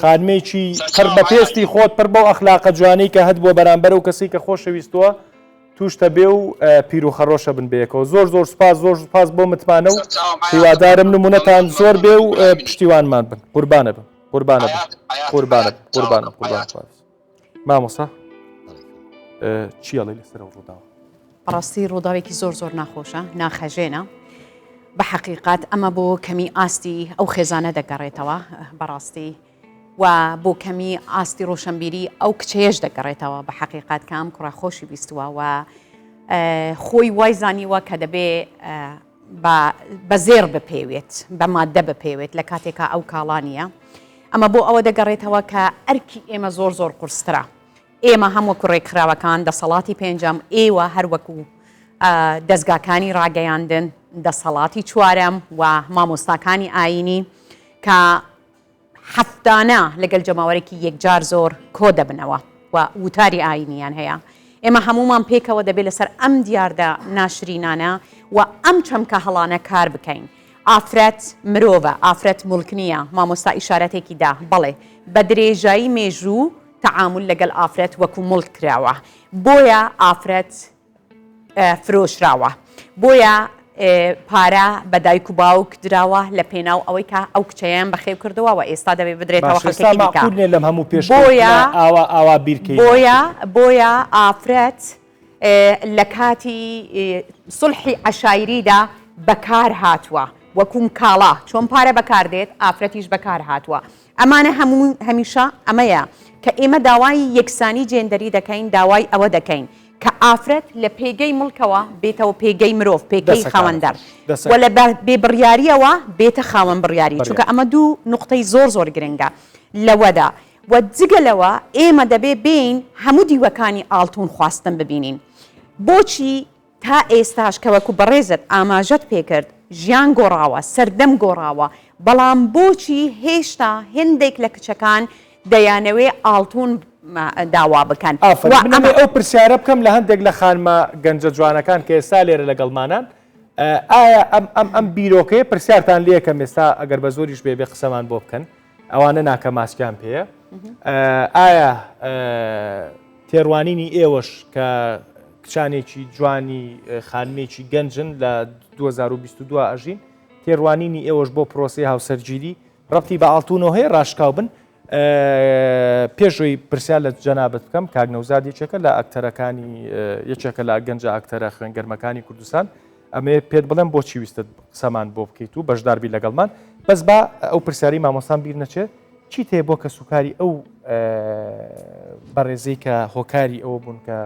خانمێکی پڕ بە پێستی خۆت پڕ بەو ئەخلاقە جوانەی کە هەت بووە بەرامبەر و کەسی کە خۆشەویستووە توشتە بێ و پیر و خەڕۆشە بن بەیەکەوە زۆر زۆر سپاس زۆر سپاس بۆ متمانە و هیوادارم نمونەتان زۆر بێ و پشتیوانمان بن قوربانە بن قوربانە بن قوربانە قوربانە قوربان مامۆستا چی ئەڵێ لەسەر ئەو ڕووداوە؟ بەڕاستی ڕووداوێکی زۆر زۆر ناخۆشە ناخەژێنە بە حەقیقات ئەمە بۆ کەمی ئاستی ئەو خێزانە دەگەڕێتەوە بەڕاستی. و بۆ کەمی ئاستی ڕۆشنبیری ئەو کچەیەش دەگەڕێتەوە بە حەقیقەت کە ئەم کوڕە خۆشی بیستووە و خۆی وای زانیوە کە دەبێ بە زێڕ بپێوێت بە مادە بپێوێت لە کاتێکا ئەو کاڵا نییە ئەمە بۆ ئەوە دەگەڕێتەوە کە ئەرکی ئێمە زۆر زۆر قورسترە ئێمە هەم وەکو ڕێکخراوەکان دەسەڵاتی پێنجەم ئێوە هەر وەکو دەزگاکانی ڕاگەیاندن دەسەڵاتی چوارەم و مامۆستاکانی ئایینی کە هەفتانە لەگەل جەماوەرێکی یەکجار زۆر کۆ دەبنەوە و وتاری ئایینیان هەیە. ئێمە هەموومان پێکەوە دەبێت لەسەر ئەم دیاردە ناشرینانە و ئەم چەمکە هەڵانە کار بکەین. ئافرەت مرۆڤە، ئافرەت موڵک نییە، مامۆستا ئیشارەتێکی دا، بەڵێ بە درێژایی مێژوو تەعامول لەگەل ئافرەت وەکو موڵک کراوە، بۆیە ئافرەت فرۆشراوە بۆیە پارە بە دایک و باوک دراوە لە پێناو ئەوەی کە ئەو کچەیان بەخێو کردووە و ئێستا دەبێ بدرێتەوە خەڵکێکی دیکە لەم هەموو پێش بۆیە ئاوا ئاوا بیرکەی بۆیە بۆیە ئافرەت لە کاتی سڵحی عەشایریدا بەکار هاتووە وەکوم کاڵا چۆن پارە بەکار دێت ئافرەتیش بەکار هاتووە ئەمانە هەموو هەمیشە ئەمەیە کە ئێمە داوای یەکسانی جێندەری دەکەین، داوای ئەوە دەکەین کە ئافرەت لە پێگەی مڵکەوە بێتەوە پێگەی مرۆڤ، پێگەی خاوەندار و لە بێ بڕیارییەوە بێتە خاوەن بڕیاری، چونکە ئەمە دوو نوقتەی زۆر زۆر گرنگە لەوەدا و جگە لەوە ئێمە دەبێ بێین هەموو دیوەکانی ئاڵتون خواستن ببینین. بۆچی تا ئێستاش کە وەکو بەڕێزت ئاماژەت پێکرد ژیان گۆڕاوە، سەردەم گۆڕاوە، بەڵام بۆچی هێشتا هێندێک لە کچەکان دەیانەوێ ئاڵتون داوا بکەن؟ ئافەرین، من ئەمەوێ ئەو پرسیارە بکەم لە هەندێک لە خانمە گەنجە جوانەکان کە ئێستا لێرە لەگەڵمانان، ئایا ئەم ئەم ئەم بیرۆکەیە پرسیارتان لێکەم ئێستا ئەگەر بە زۆریش بێ بێ قسەمان بۆ بکەن، ئەوانە نا کە ماسکیان پێیە، ئایا تێڕوانینی ئێوەش کە کچانێکی جوانی خانمێکی گەنجن لە 2022 ئەژین تێڕوانینی ئێوەش بۆ پرۆسەی هاوسەرگیری ڕەبتی بە ئاڵتونەوە هەیە ڕاشکاو بن پێشەوەی پرسیار لە جەنابەت بکەم کاک نەوزاد یەکێکە لە ئەکتەرەکانی یەکێکە لە گەنجە ئەکتەرە خوێنگەرمەکانی کوردستان ئەمەوێ پێت بڵێم بۆچی ویستت قسەمان بۆ بکەیت و بەشداربی لەگەڵمان بەس با ئەو پرسیاری مامۆستان بیر نەچێت چیت هەیە بۆ کەسوکاری ئەو بەڕێزەی کە هۆکاری ئەوە بوون کە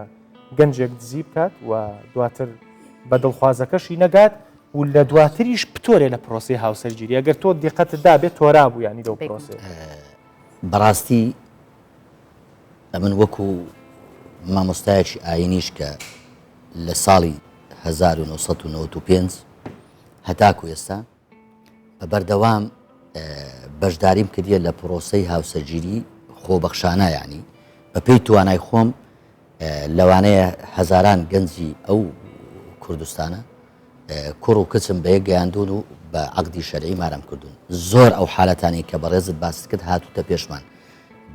گەنجێک دزی بکات و دواتر بە دڵخوازەکەشی نەگات و لە دواتریش پتۆرێ لە پرۆسی هاوسەرگیری ئەگەر تۆ دیقەتت دابێت تۆرا بوو ینی لەو پرۆسێ بەڕاستی ئەمن وەکو مامۆستایەکی ئاینیش کە لە ساڵی 1995 هەتاکو ئێستا بە بەردەوام بەشداریم کردیە لە پرۆسەی هاوسەرگیری خۆبەخشانە یعنی بە پێی توانای خۆم لەوانەیە هەزاران گەنجی ئەو کوردستانە کوڕ و کچم بە یەک گەیاندون و بە عەقدی شەرعی مارم کردوون زۆر ئەو حالەتانی کە بەڕێزت باست کرد هاتوتە پێشمان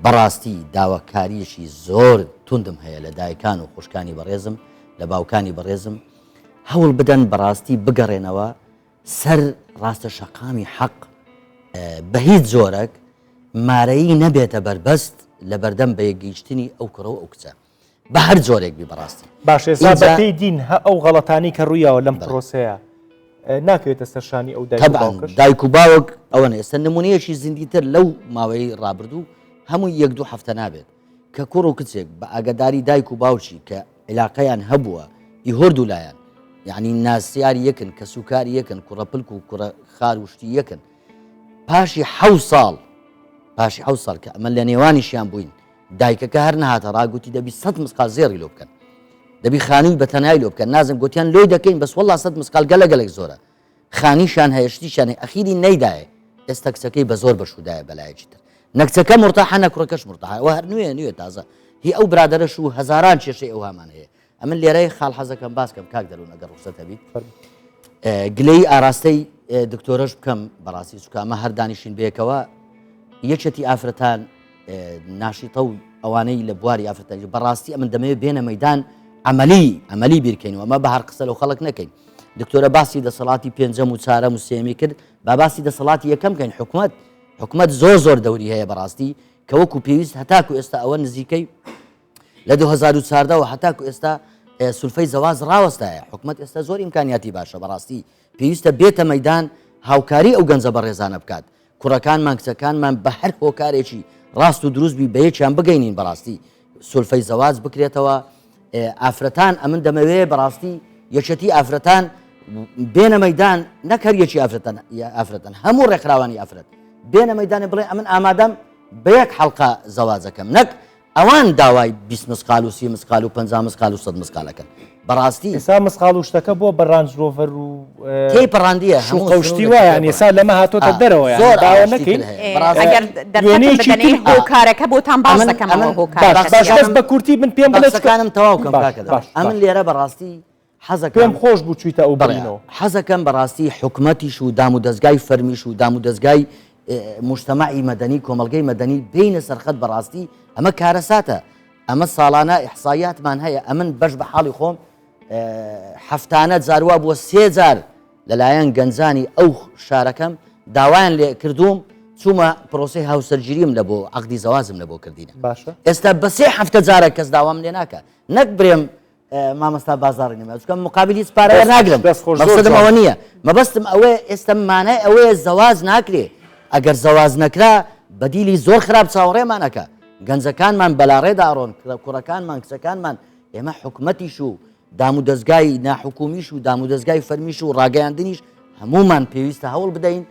بەڕاستی داواکاریەکی زۆر توندم هەیە لە دایکان و خوشکانی بەڕێزم لە باوکانی بەڕێزم هەوڵ بدەن بەڕاستی بگەڕێنەوە سەر ڕاستە شەقامی حەق بە هیچ جۆرەک مارەیی نەبێتە بەربەست لە بەردەم بەیەکگەیشتنی ئەو کوڕە و ئەو کچە بە هەر جۆرێک بی بەڕاستی. باشە ئێستا بە پێی دین هە ئەو غەڵەتانەی کە ڕوویاوە لەم پرۆسەیە ناکەوێتە سەر شانی ئەو دایک و باوکەش؟ دایک و باوک ئەوەنە ئێستا نمونەیەکی زیندیتر لەو ماوەی ڕابردوو هەموو یەک دوو هەفتە نابێت کە کوڕ و کچێک بە ئاگاداری دایک و باوکی کە عیلاقەیان هەبووە ئی هۆردوو لایان یعنی ناسیار یەکن کەسوکار یەکن کوڕە پلک و کوڕە خار و شتی یەکن پاشی حەو ساڵ پاشی حەو ساڵ کە ئەمە لە نێوانیشیان بووین دایکەکە هەر نەهاتە ڕا گوتی دەبی سەد مسقال زێڕی لۆ بکەن دەبی خانووی بە تەنهای لۆ بکەن نازم گوتیان لۆی دەکەین بەس وەڵا سەد مسقال گەلە گەلێک زۆرە خانیشان هەیە شتیشان هەیە ئەخیری نەیدایە ئێستا کچەکەی بە زۆر بەشودایە بەلایەکی تر نەکچەکە مرتاحە نە کوڕەکەش مرتاحە وە هەر نوێ نوێ تازە هی ئەو برادەرەش و هەزاران کێشەی ئەوهامان هەیە ئەمن لێرەی خاڵ حەزەکەم باس کەم کاک دەروون ئەگەر ڕوخسەت هەبیت گلەی ئاراستەی دکتۆرەش بکەم بەڕاستی چونکە ئەمە هەر دانیشین بەیەکەوە یەکێتی ئافرەتان ناشیتە و ئەوانەی لە بواری ئافرەتانی بەڕاستی ئەمن دەمەوێت بێنە مەدان عملی عملی بیرکەین و ئەمە بە هەر قسە لەو خەڵک نەکەین دکتۆرە باسی دەسەڵاتی پێنجەم و چارەم و سێمی کرد با باسی دەسەڵاتی یەکەم کەین حکومت حکومت زۆر زۆر دەوری هەیە بەڕاستی کە وەکو پێویست هەتاکو ئێستا ئەوە نزیکەی لە 2014 وە هەتاکو ئێستا سولفەی زەواز ڕاوەستایە حکومت ئێستا زۆر ئیمکانیاتی باشە بەڕاستی پێویستە بێتە مەدان هاوکاری ئەو گەنجە بەڕێزانە بکات کوڕەکانمان کچەکانمان بە هەر هۆکارێکی ڕاست و دروست بی بە یەکیان بگەینین بەڕاستی سولفەی زەواج بکرێتەوە ئافرەتان ئەمن دەمەوێ بەڕاستی یەکێتی ئافرەتان بێنە مەدان نەک هەر یەکی ئافرەتان ئافرەتان هەموو ڕێکخراوانی ئافرەت بێنە مەدانە بڵێ ئەمن ئامادەم بە یەک حەڵقە زەواجەکەم نەک ئەوان داوای 20 مسقال و سی مسقال و 50 مسقال و 100 مسقالەکەن بەڕاستی ئێستا مسقال و شتەکە بۆ بە ڕانج ڕۆڤەر و تێی پەڕاندیە شوقە و شتی وایە یان ئێستا لەمە هاتۆتە دەرەوە یان زۆر باوە ئاشتی نەکەین تر هەیە بەڕاستی ئەگەر دەرفەتم وێنەیەکی بدەنێ تر بۆ هۆکارەکە بۆتان باس ئەمن دەکەمەوە ئەمن هۆکارەکە باش باش چییە بەس بە کورتی من پێم بڵێ چکە باسەکانم تەواو کەم باش کاکە دەم باش ئەمن باش لێرە بەڕاستی حەزەکەم پێم خۆش بوو چوویتە ئەو بەڵێ بڕینەوە. حەزەکەم بەڕاستی حکومەتیش و دام و دەزگای فەرمیش و دام و دەزگای موجتەمەعی مەدەنی کۆمەڵگەی مەدەنی بێینە سەرخەت بەڕاستی ئەمە کارەساتە ئەمە ساڵانە ئیحسایاتمان هەیە ئەمن بەش بە حاڵی خۆم هەفتانە جاروا بووە سێ جار لەلایەن گەنجانی ئەو شارەکەم داوایان لێ کردووم چوومە پرۆسی هاوسەرگیریم لە بۆ عقدی زەوازم لە بۆ کردینە باشە ئێستا بە سێ هەفتە جارە کەس داوام لێ ناکە نەک برێم مامۆستا بازاڕی نەما چونکە مقابل هیچ پارە وەرناگرم دەست خۆش زۆر مەقسەدم جوان. ئەوە نییە مەبەستم ئەوەیە ئێستا مانای ئەوەیە زەواج ناکرێ ئەگەر زەواج نەکرا بەدیلی زۆر خراپ چاوەڕێمان ئەکا گەنجەکانمان بەلاڕێدا ئەڕۆن کوڕەکانمان کچەکانمان ئێمە حکومەتیش و دامودەزگای ناحکومیش و دامودەزگای فەرمیش و ڕاگەیاندنیش هەمومان پێویستە هەوڵ بدەین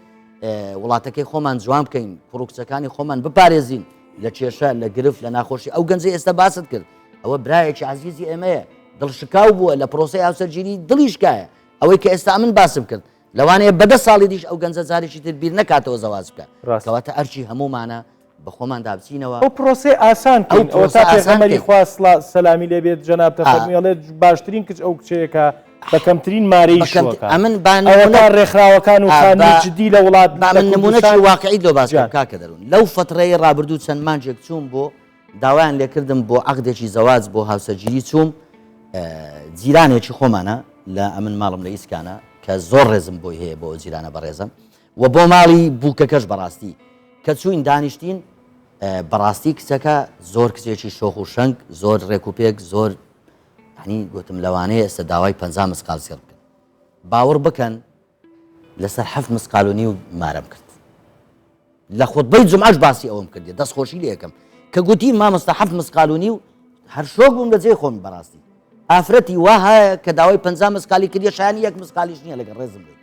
وڵاتەکەی خۆمان جوان بکەین کوڕ و کچەکانی خۆمان بپارێزین لە کێشە لە گرفت لە ناخۆشی ئەو گەنجەی ئێستا باست کرد ئەوە برایەکی عزیزی ئێمەیە دڵشکاو بووە لە پرۆسەی هاوسەرگیری دڵی شکایە ئەوەی کە ئێستا من باسم کرد لەوانەیە بەدە ساڵی دیش ئەو گەنجە جارێکی تر بیر نەکاتەوە زەواج بکە ڕاست. کەواتە ئەرکی هەموومانە بە خۆماندا بچینەوە ئەو پرۆسەی ئاسان ئەو کەین ئەوە پرۆسە تا ئاسان پێغەمبەری کەین. خوا سڵا سەلامی لێ بێت جەناب ئا. دەفەرموێ ئەڵێ باشترین کچ ئەو کچەیە کە بە کەمترین مارەی بە کەمت- شووەکە ئەمن با ئەوەتا نمونە- ڕێکخراوەکان و ئا، خانمی با- جدی لە وڵات با لە من نمونەکی کوردستان واقعیت لۆ باس بکەم جان. کاکە دەروون لەو فەترەی ڕابردوو چەند مانگێک چووم بۆ داوایان لێکردم بۆ عەقدێکی زەواج بۆ هاوسەرگیری چووم جیرانێکی خۆمانە لە ئەمن ماڵم لە ئیسکانە کە زۆر ڕێزم بۆی هەیە بۆ جیرانە بەڕێزم و بۆ ماڵی بووکەکەش بەڕاستی کە چوین دانیشتین بەڕاستی کچەکە زۆر کچێکی شۆخ و شەنگ زۆر ڕێک و پێک زۆر هەنی گوتم لەوانەیە ئێستا داوای پ مسقال زێڕ بکەن باوەڕ بکەن لەسەر حەفت مسقال و نیو مارەم کرد لە خوتبەی جومعەش باسی ئەوەم کردێ دەست خۆشی لێ ئەکەم کە گوتی مامۆستا حەفت مسقال و نیو هەر شۆک بووم لە جێی خۆم بەڕاستی ئافرەتی وا هەیە کە داوای پ مسقالی کردیە شایانی یەک مسقالیش نییە لەگەڵ ڕێزم بێت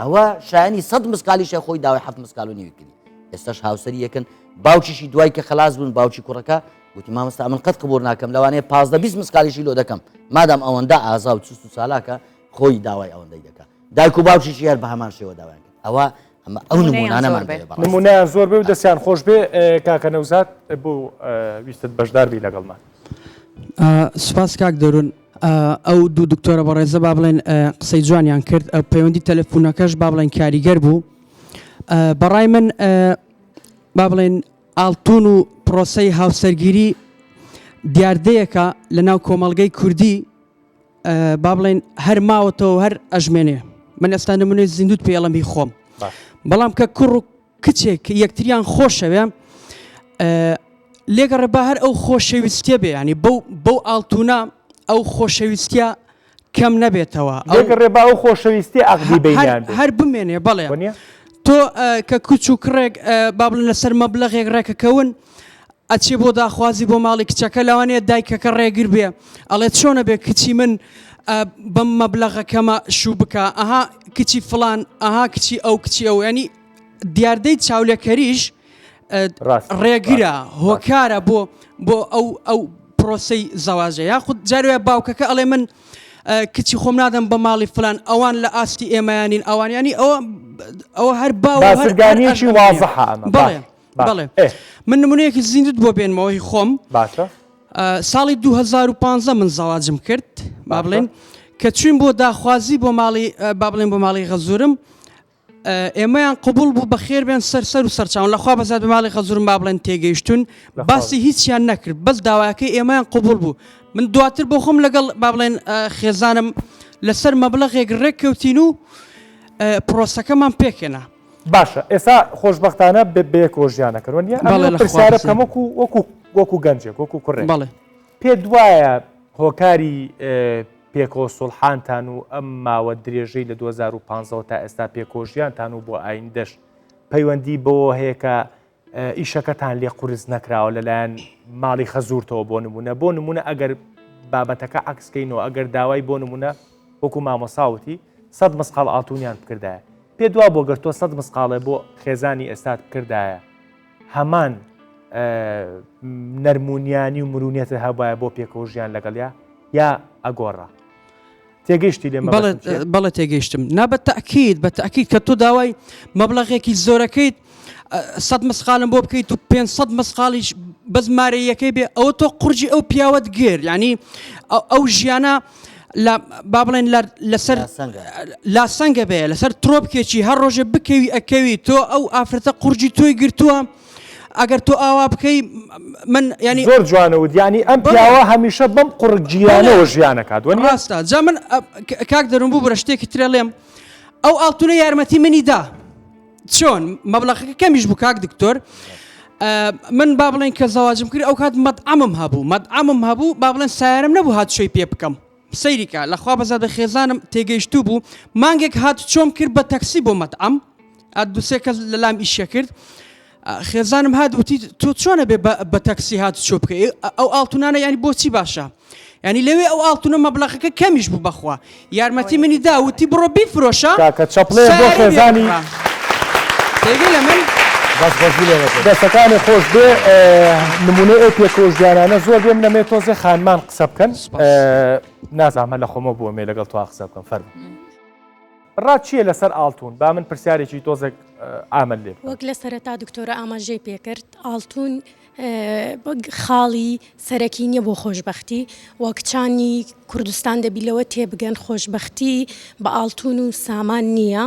ئەوە شایانی سەد مسقالیشە خۆی داوای حەفت مسقال و نیوی کردی ئێستاش هاوسەری یەکن باوکیشی دوای کە خلاص بوون باوکی کوڕەکە گوتی مامۆستا من قەت قبول ناکەم لەوانەیە پازدە 20 مسقالیشی لۆ دەکەم مادام ئەوەندە ئازا و چوست و چالاکە خۆی داوای ئەوەندەی دەکا دایک و باوکیشی هەر بە هەمان شێوە داوایان کرد ئەوە ئەمە ئەو نمونانەمان دەوێ بەڕاستی. نمونەیان زۆر بێ و دەستیان خۆش بێ کاکە نەوزاد بۆ ویستت بەشدار بی لەگەڵمان. سوپاس کاک دەرون ئەو دوو دکتۆرە بەڕێزە با بڵێن قسەی جوانیان کرد پەیوەندی تەلەفونەکەش با بڵێن کاریگەر بوو بەڕای من با بڵێن ئاڵتون و پرۆسەی هاوسەرگیری دیاردەیەکە لە ناو کۆمەڵگەی کوردی با بڵێن هەر ماوەتەوە هەر ئەژمێنێ من ئێستا نمونەی زیندوت پێڵم هی خۆم بەڵام کە کوڕ و کچێک یەکتریان خۆشەوێ لێگەڕێ با هەر ئەو خۆشەویستیە بێ ینی بەو بەو ئاڵتونە ئەو خۆشەویستە کەم نەبێتەوە ئەو ڕێ با ئەو خۆشەویستی عقدی بینیان هەر بمێنێ بەڵێ تۆ کە کوچ و کڕێک با بڵێن لەسەر مەبلەغێک ڕێکەکەون ئەچێ بۆ داخوازی بۆ ماڵی کچەکە لەوانەیە دایکەکە ڕێگر بێ ئەڵێ چۆنە بێ کچی من بەم مەبلەغە کەمە شوو بکە ئەها کچی فلان ئەها کچی ئەو کچی ئەو ینی دیاردەی چاولێکەریش ڕێگرە هۆکارە بۆ بۆ ئەو ئەو پرۆسی زەواجە یاخود جاروە باوکەکە ئەڵێ من کچی خۆم نادەم بە ماڵی فلان ئەوان لە ئاستی ئێمەیانین ئەوانیانی ئەوە ئەوە هەر باوەگانیی وازحە بەڵێ بەڵێ من نمونەیەکی زیندوت بۆ بێنمەوە هی خۆم باشە ساڵی 2015 من زەواجم کرد با بڵێن کە چوین بۆ داخوازی بۆ ماڵی با بڵێن بۆ ماڵی غەزورم ئێمەیان قبول بوو بەخێر بێن سەر سەر و سەرچاون لەخوا بەزات بە ماڵی خەزورم با بڵێن تێگەیشتون باسی هیچیان نەکرد بەس داواکەی ئێمەیان قبول بوو من دواتر بۆ خۆم لەگەڵ با بڵێن خێزانم لەسەر مەبلەغێک ڕێک کەوتین و پرۆسەکەمان پێکێنا باشە ئێستا خۆشبەختانە بەیەکەوە ژیان ئەکەن وەنیە؟ بەڵێ ئەمن لە پرسیارە خوا بکەم وەکو وەکو وەکو گەنجێک وەکو کوڕێک بەڵێ پێت وایە هۆکاری پێکەوە سوڵحانتان و ئەم ماوە درێژەی لە 2015 تا ئێستا پێکەوە ژیانتان و بۆ ئایندەش پەیوەندی بەوە هەیە کە ئیشەکەتان لێ قورس نەکراوە لەلایەن ماڵی خەزورتەوە بۆ نمونە بۆ نمونە ئەگەر بابەتەکە عکسکەینەوە ئەگەر داوای بۆ نمونە وەکو مامۆساوتی سەد مسقاڵ ئاڵتونیان بکردایە پێ دوا بۆ گەر تۆ سەد مسقاڵێ بۆ خێزانی ئێستات بکردایە هەمان نەرمونیانی و مرونیەتت هەبایە بۆ پێکەوە ژیان لەگەڵیا یا ئەگۆڕا تێگەیشتی لێم بەڵێ تێگەیشتم نا بە تاکیید بە تاکیید کە تۆ داوای مەبلەغێکی زۆرەکەیت سەد مسقالم بۆ بکەیت و 500 مسقالیش بەس مارەیەکەی بێ ئەوە تۆ قورجی ئەو پیاوەت گر ینی ئەو ژیانە لە با بڵێن لەسەر لاسەنگە بێ لەسەر ترۆپکێکی هەر ڕۆژێ بکەوی ئەکەوی تۆ ئەو ئافرەتە قورجی تۆی گرتووە ئەگەر تۆ ئاوا بکەی من ینی زۆر جوانە وت ینی ئەم پیاوە هەمیشە بەم قوڕگیرانەوە ژیانەکات وە ڕاستە جا من کاک دەروون بوو برە شتێکی ترێ لێم ئەو ئاڵتونە یارمەتی منی دا چۆن مەبلەغەکە کەمیش بوو کاک دکتۆر من با بڵێن کە زەواجم کرد ئەو کات مەدعەمم هەبوو مەدعەمم هەبوو با بڵێن سیارم نەبوو هاتوچۆی پێ بکەم سەیریکە لەخوا بەزاد بە خێزانم تێگەیشتوو بوو مانگێک هاتوچۆم کرد بە تەکسی بۆ مەدعەم دوسێ کەس لەلام ئیشە کرد خێزانم هات وتی تۆ چۆنە بێ بە تەکسی هات چۆ بکەی ئەو ئاڵتونانە ینی بۆچی باشە ینی لەوێ ئەو ئاڵتونە مەبلەغەکە کەمیش بوو بەخوا یارمەتی منی دا وتی بڕۆ بیفرۆشە کاکە چەپڵێ بۆ خێزانی تێگەی لە من دەست خۆشی لێ دەکەم. دەستەکانی خۆش بێ نمونەی ئەو پێکەوە ژیانانە زۆر بێ منەمێ تۆزێ خانمان قسە بکەن نازانم هەر لە خۆمە بووە مێ لەگەڵ تۆ قسە بکەم فەرموو. ڕات چییە لەسەر ئاڵتون؟ با من پرسیارێکی تۆزێک ئامەد لێ بکەم. وەک لە سەرەتا دکتۆرە ئاماژەی پێکرد ئاڵتون خاڵی سەرەکی نییە بۆ خۆشبەختی و کچانی کوردستان دەبی لەوە تێبگەن خۆشبەختی بە ئاڵتون و سامان نییە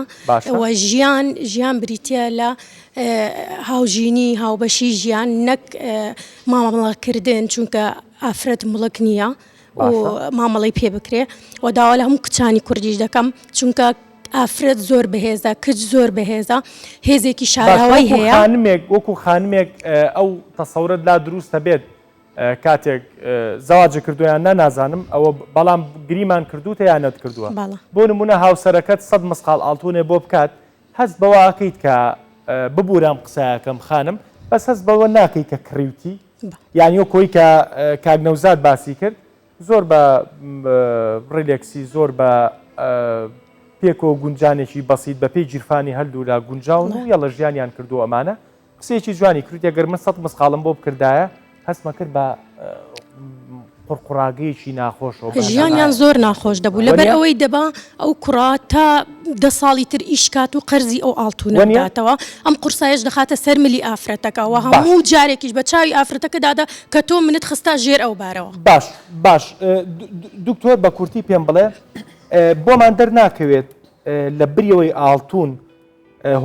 و ژیان ژیان بریتە لە هاوژینی هاوبەشی ژیان نەک مامەڵەکردن چونکە ئافرەت مڵک نییە. و مامەڵەی پێ بکرێ و داوا لە هەموو کچانی کوردیش دەکەم چونکە ئافرەت زۆر بەهێزە کچ زۆر بەهێزە هێزێکی شاراوای هەیە خانمێک وەکو خانمێک ئەو تەسەورەت لا دروستە بێت کاتێک زەواجە کردویان نا نازانم ئەوە بەڵام گریمان کردوتە یان نەت کردووە بۆ نمونە هاوسەرەکەت سەد مسقاڵ ئاڵتونێ بۆ بکات هەست بەوە ئەکەیت کە ببورام قسەکەم خانم بەس هەست بەوە ناکەی کە کڕیوتی یانی وەک ئەوەی کە کاک نەوزاد باسی کرد زۆر بە ڕیلێکسی زۆر بە پێکەوە گونجانێکی بەسیت بە پێی گیرفانی هەردوولا گونجاون و یەڵە ژیانیان کردو ئەمانە قسەیەکی جوانی کرد گەر من سەد مسقاڵم بۆ بکردایە هەستمە کرد بە قڕقڕاگەیەکی ناخۆشەوە ژیانیان زۆر ناخۆش دەبوو لەبەر ئەوەی دەبا ئەو کوڕە تا دە ساڵی تر ئیش کات و قەرزی ئەو ئاڵتونە بداتەوە، ئەم قورسایەش دەخاتە سەر ملی ئافرەتەکە و هەموو جارێکیش بە چاوی ئافرەتەکە دادا کە تۆ منت خستە ژێر ئەو بارەوە. باش باش دکتۆر بە کورتی پێم بڵێ بۆمان دەرناکەوێت لە بریەوەی ئاڵتون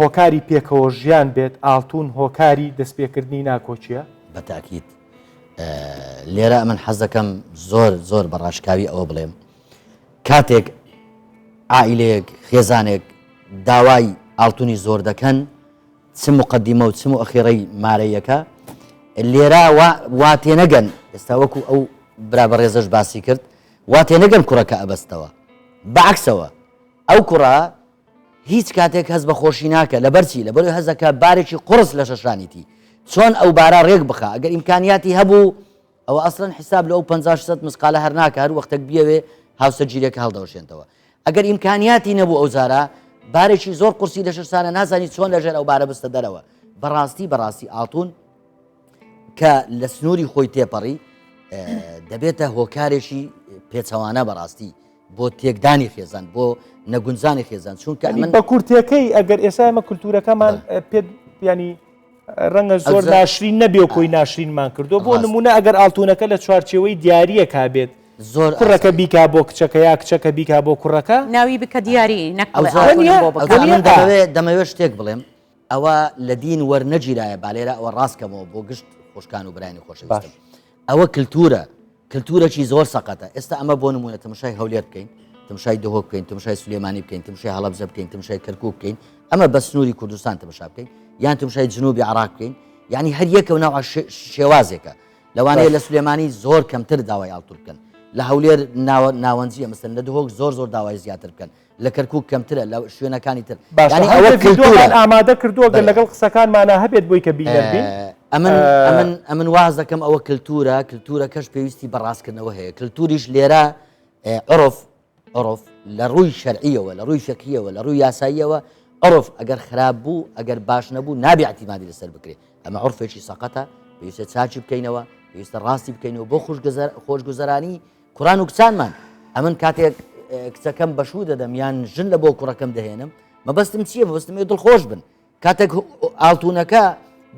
هۆکاری پێکەوە ژیان بێت ئاڵتون هۆکاری دەستپێکردنی ناکۆکیە؟ بە تاکید لێرە ئەمن حەز دەکەم زۆر زۆر بە ڕاشکاوی ئەوە بڵێم کاتێک عائیلەیەک، خێزانێک داوای ئاڵتونی زۆر دەکەن، چ موقەدیمە و چ موئەخیڕەی مارەیەکە، لێرە وا تێنەگەن، ئێستا وەکو ئەو برا بەڕێزەش باسی کرد، وا تێنەگەن کوڕەکە ئەبەستەوە، بەعەکسەوە ئەو کوڕە هیچ کاتێک هەست بە خۆشی ناکە، لەبەر چی؟ لەبەرئەوەی هەست دەکا بارێکی قوڕس لەسەر شانیتی، چۆن ئەو بارە ڕێک بخا، ئەگەر ئیمکانیاتی هەبوو ئەوە ئەسڵەن حیساب لە ئەو 50 شەست مسقالە هەر ناکە هەر وەختێک بیەوێ هاوسەرگیریەکە هەڵدەوەشێنتەوە ئەگەر ئیمکانیاتی نەبوو ئەو جارە بارێکی زۆر قورسی لە شەرسانە نازانی چۆن لەژێر ئەو بارە بستە دەرەوە بەڕاستی بەڕاستی ئاڵتون کە لە سنووری خۆی تێپەڕی دەبێتە هۆکارێکی پێچەوانە بەڕاستی بۆ تێکدانی خێزان بۆ نەگونجانی خێزان چونکە من بە کورتەکەی ئەگەر ئێستا ئێمە کولتورەکەمان پێ ینی ڕەنگە زۆر ناشرین نەبێ و کۆی ناشرینمان کردو بۆ نمونە ئەگەر ئاڵتونەکە لە چوارچێوەی دیاریەکە بێت زۆر کوڕەکە بیکا بۆ کچەکە یا کچەکە بیکا بۆ کوڕەکە ناوی بکە دیاری دەمەوێت شتێک بڵێم ئەوە لە دین وەرنەگیرایە بالێرە ئەوە ڕاستکەمەوە بۆ گشت خوشکان و برایانی خۆشەویستم ئەوە کللتورە کلتورەکی زۆر سەقەتە ئێستا ئەمە بۆ نمونە تەمەشای هەولێر بکەین تەمەشای دهۆک بکەین تەمەشای سلێمانی بکەین تەمەشای هەڵەبجە بکەین تەمەشای کەرکوک بکەین ئەمە بە سنووری کوردستان تەمەشا بکەین یان تەمەشای جنوبی عراق بکەین یعنی هەر یەکە و ناو شێوازێکە لەوانەیە لە سلێمانی زۆر کەمتر داوای ئاڵتور بکەن. لە هەولێر ناوەنجیە مەسەن لە دهۆک زۆر زۆر داوای زیاتر بکەن لە کەرکک کەمترە لە شوێنەکانی تر باشە ئەوە کلتورە ئامادە کردووە گەر لەگەڵ قسەکانمانە هەبێت بۆی کە بینەر بین ئەمن ئەمن ئەمن واز دەکەم ئەوە کللتورە کللتورەکەش پێویستی بە ڕاستکردنەوە هەیە کللتوریش لێرە عرف عرف لە ڕووی شەرعیەوە لە ڕووی فقهیەوە لە ڕووی یاساییەوە عرف ئەگەر خراپ بوو ئەگەر باش نەبوو نابێ اعتیمادی لەسەر بکرێ ئەمە عرفێکی سەقەتە پێویستە چاکی بکەینەوە پێویستە ڕاستی بکەینەوە بۆ خۆشگوزەرانی کوڕان و کچانمان ئەمن کاتێک کچەکەم بەشوو دەدەم یان ژن لە بۆ کوڕەکەم دەهێنم مەبەستم چییە مەبەستم دڵخۆش بن کاتێک ئاڵتونەکە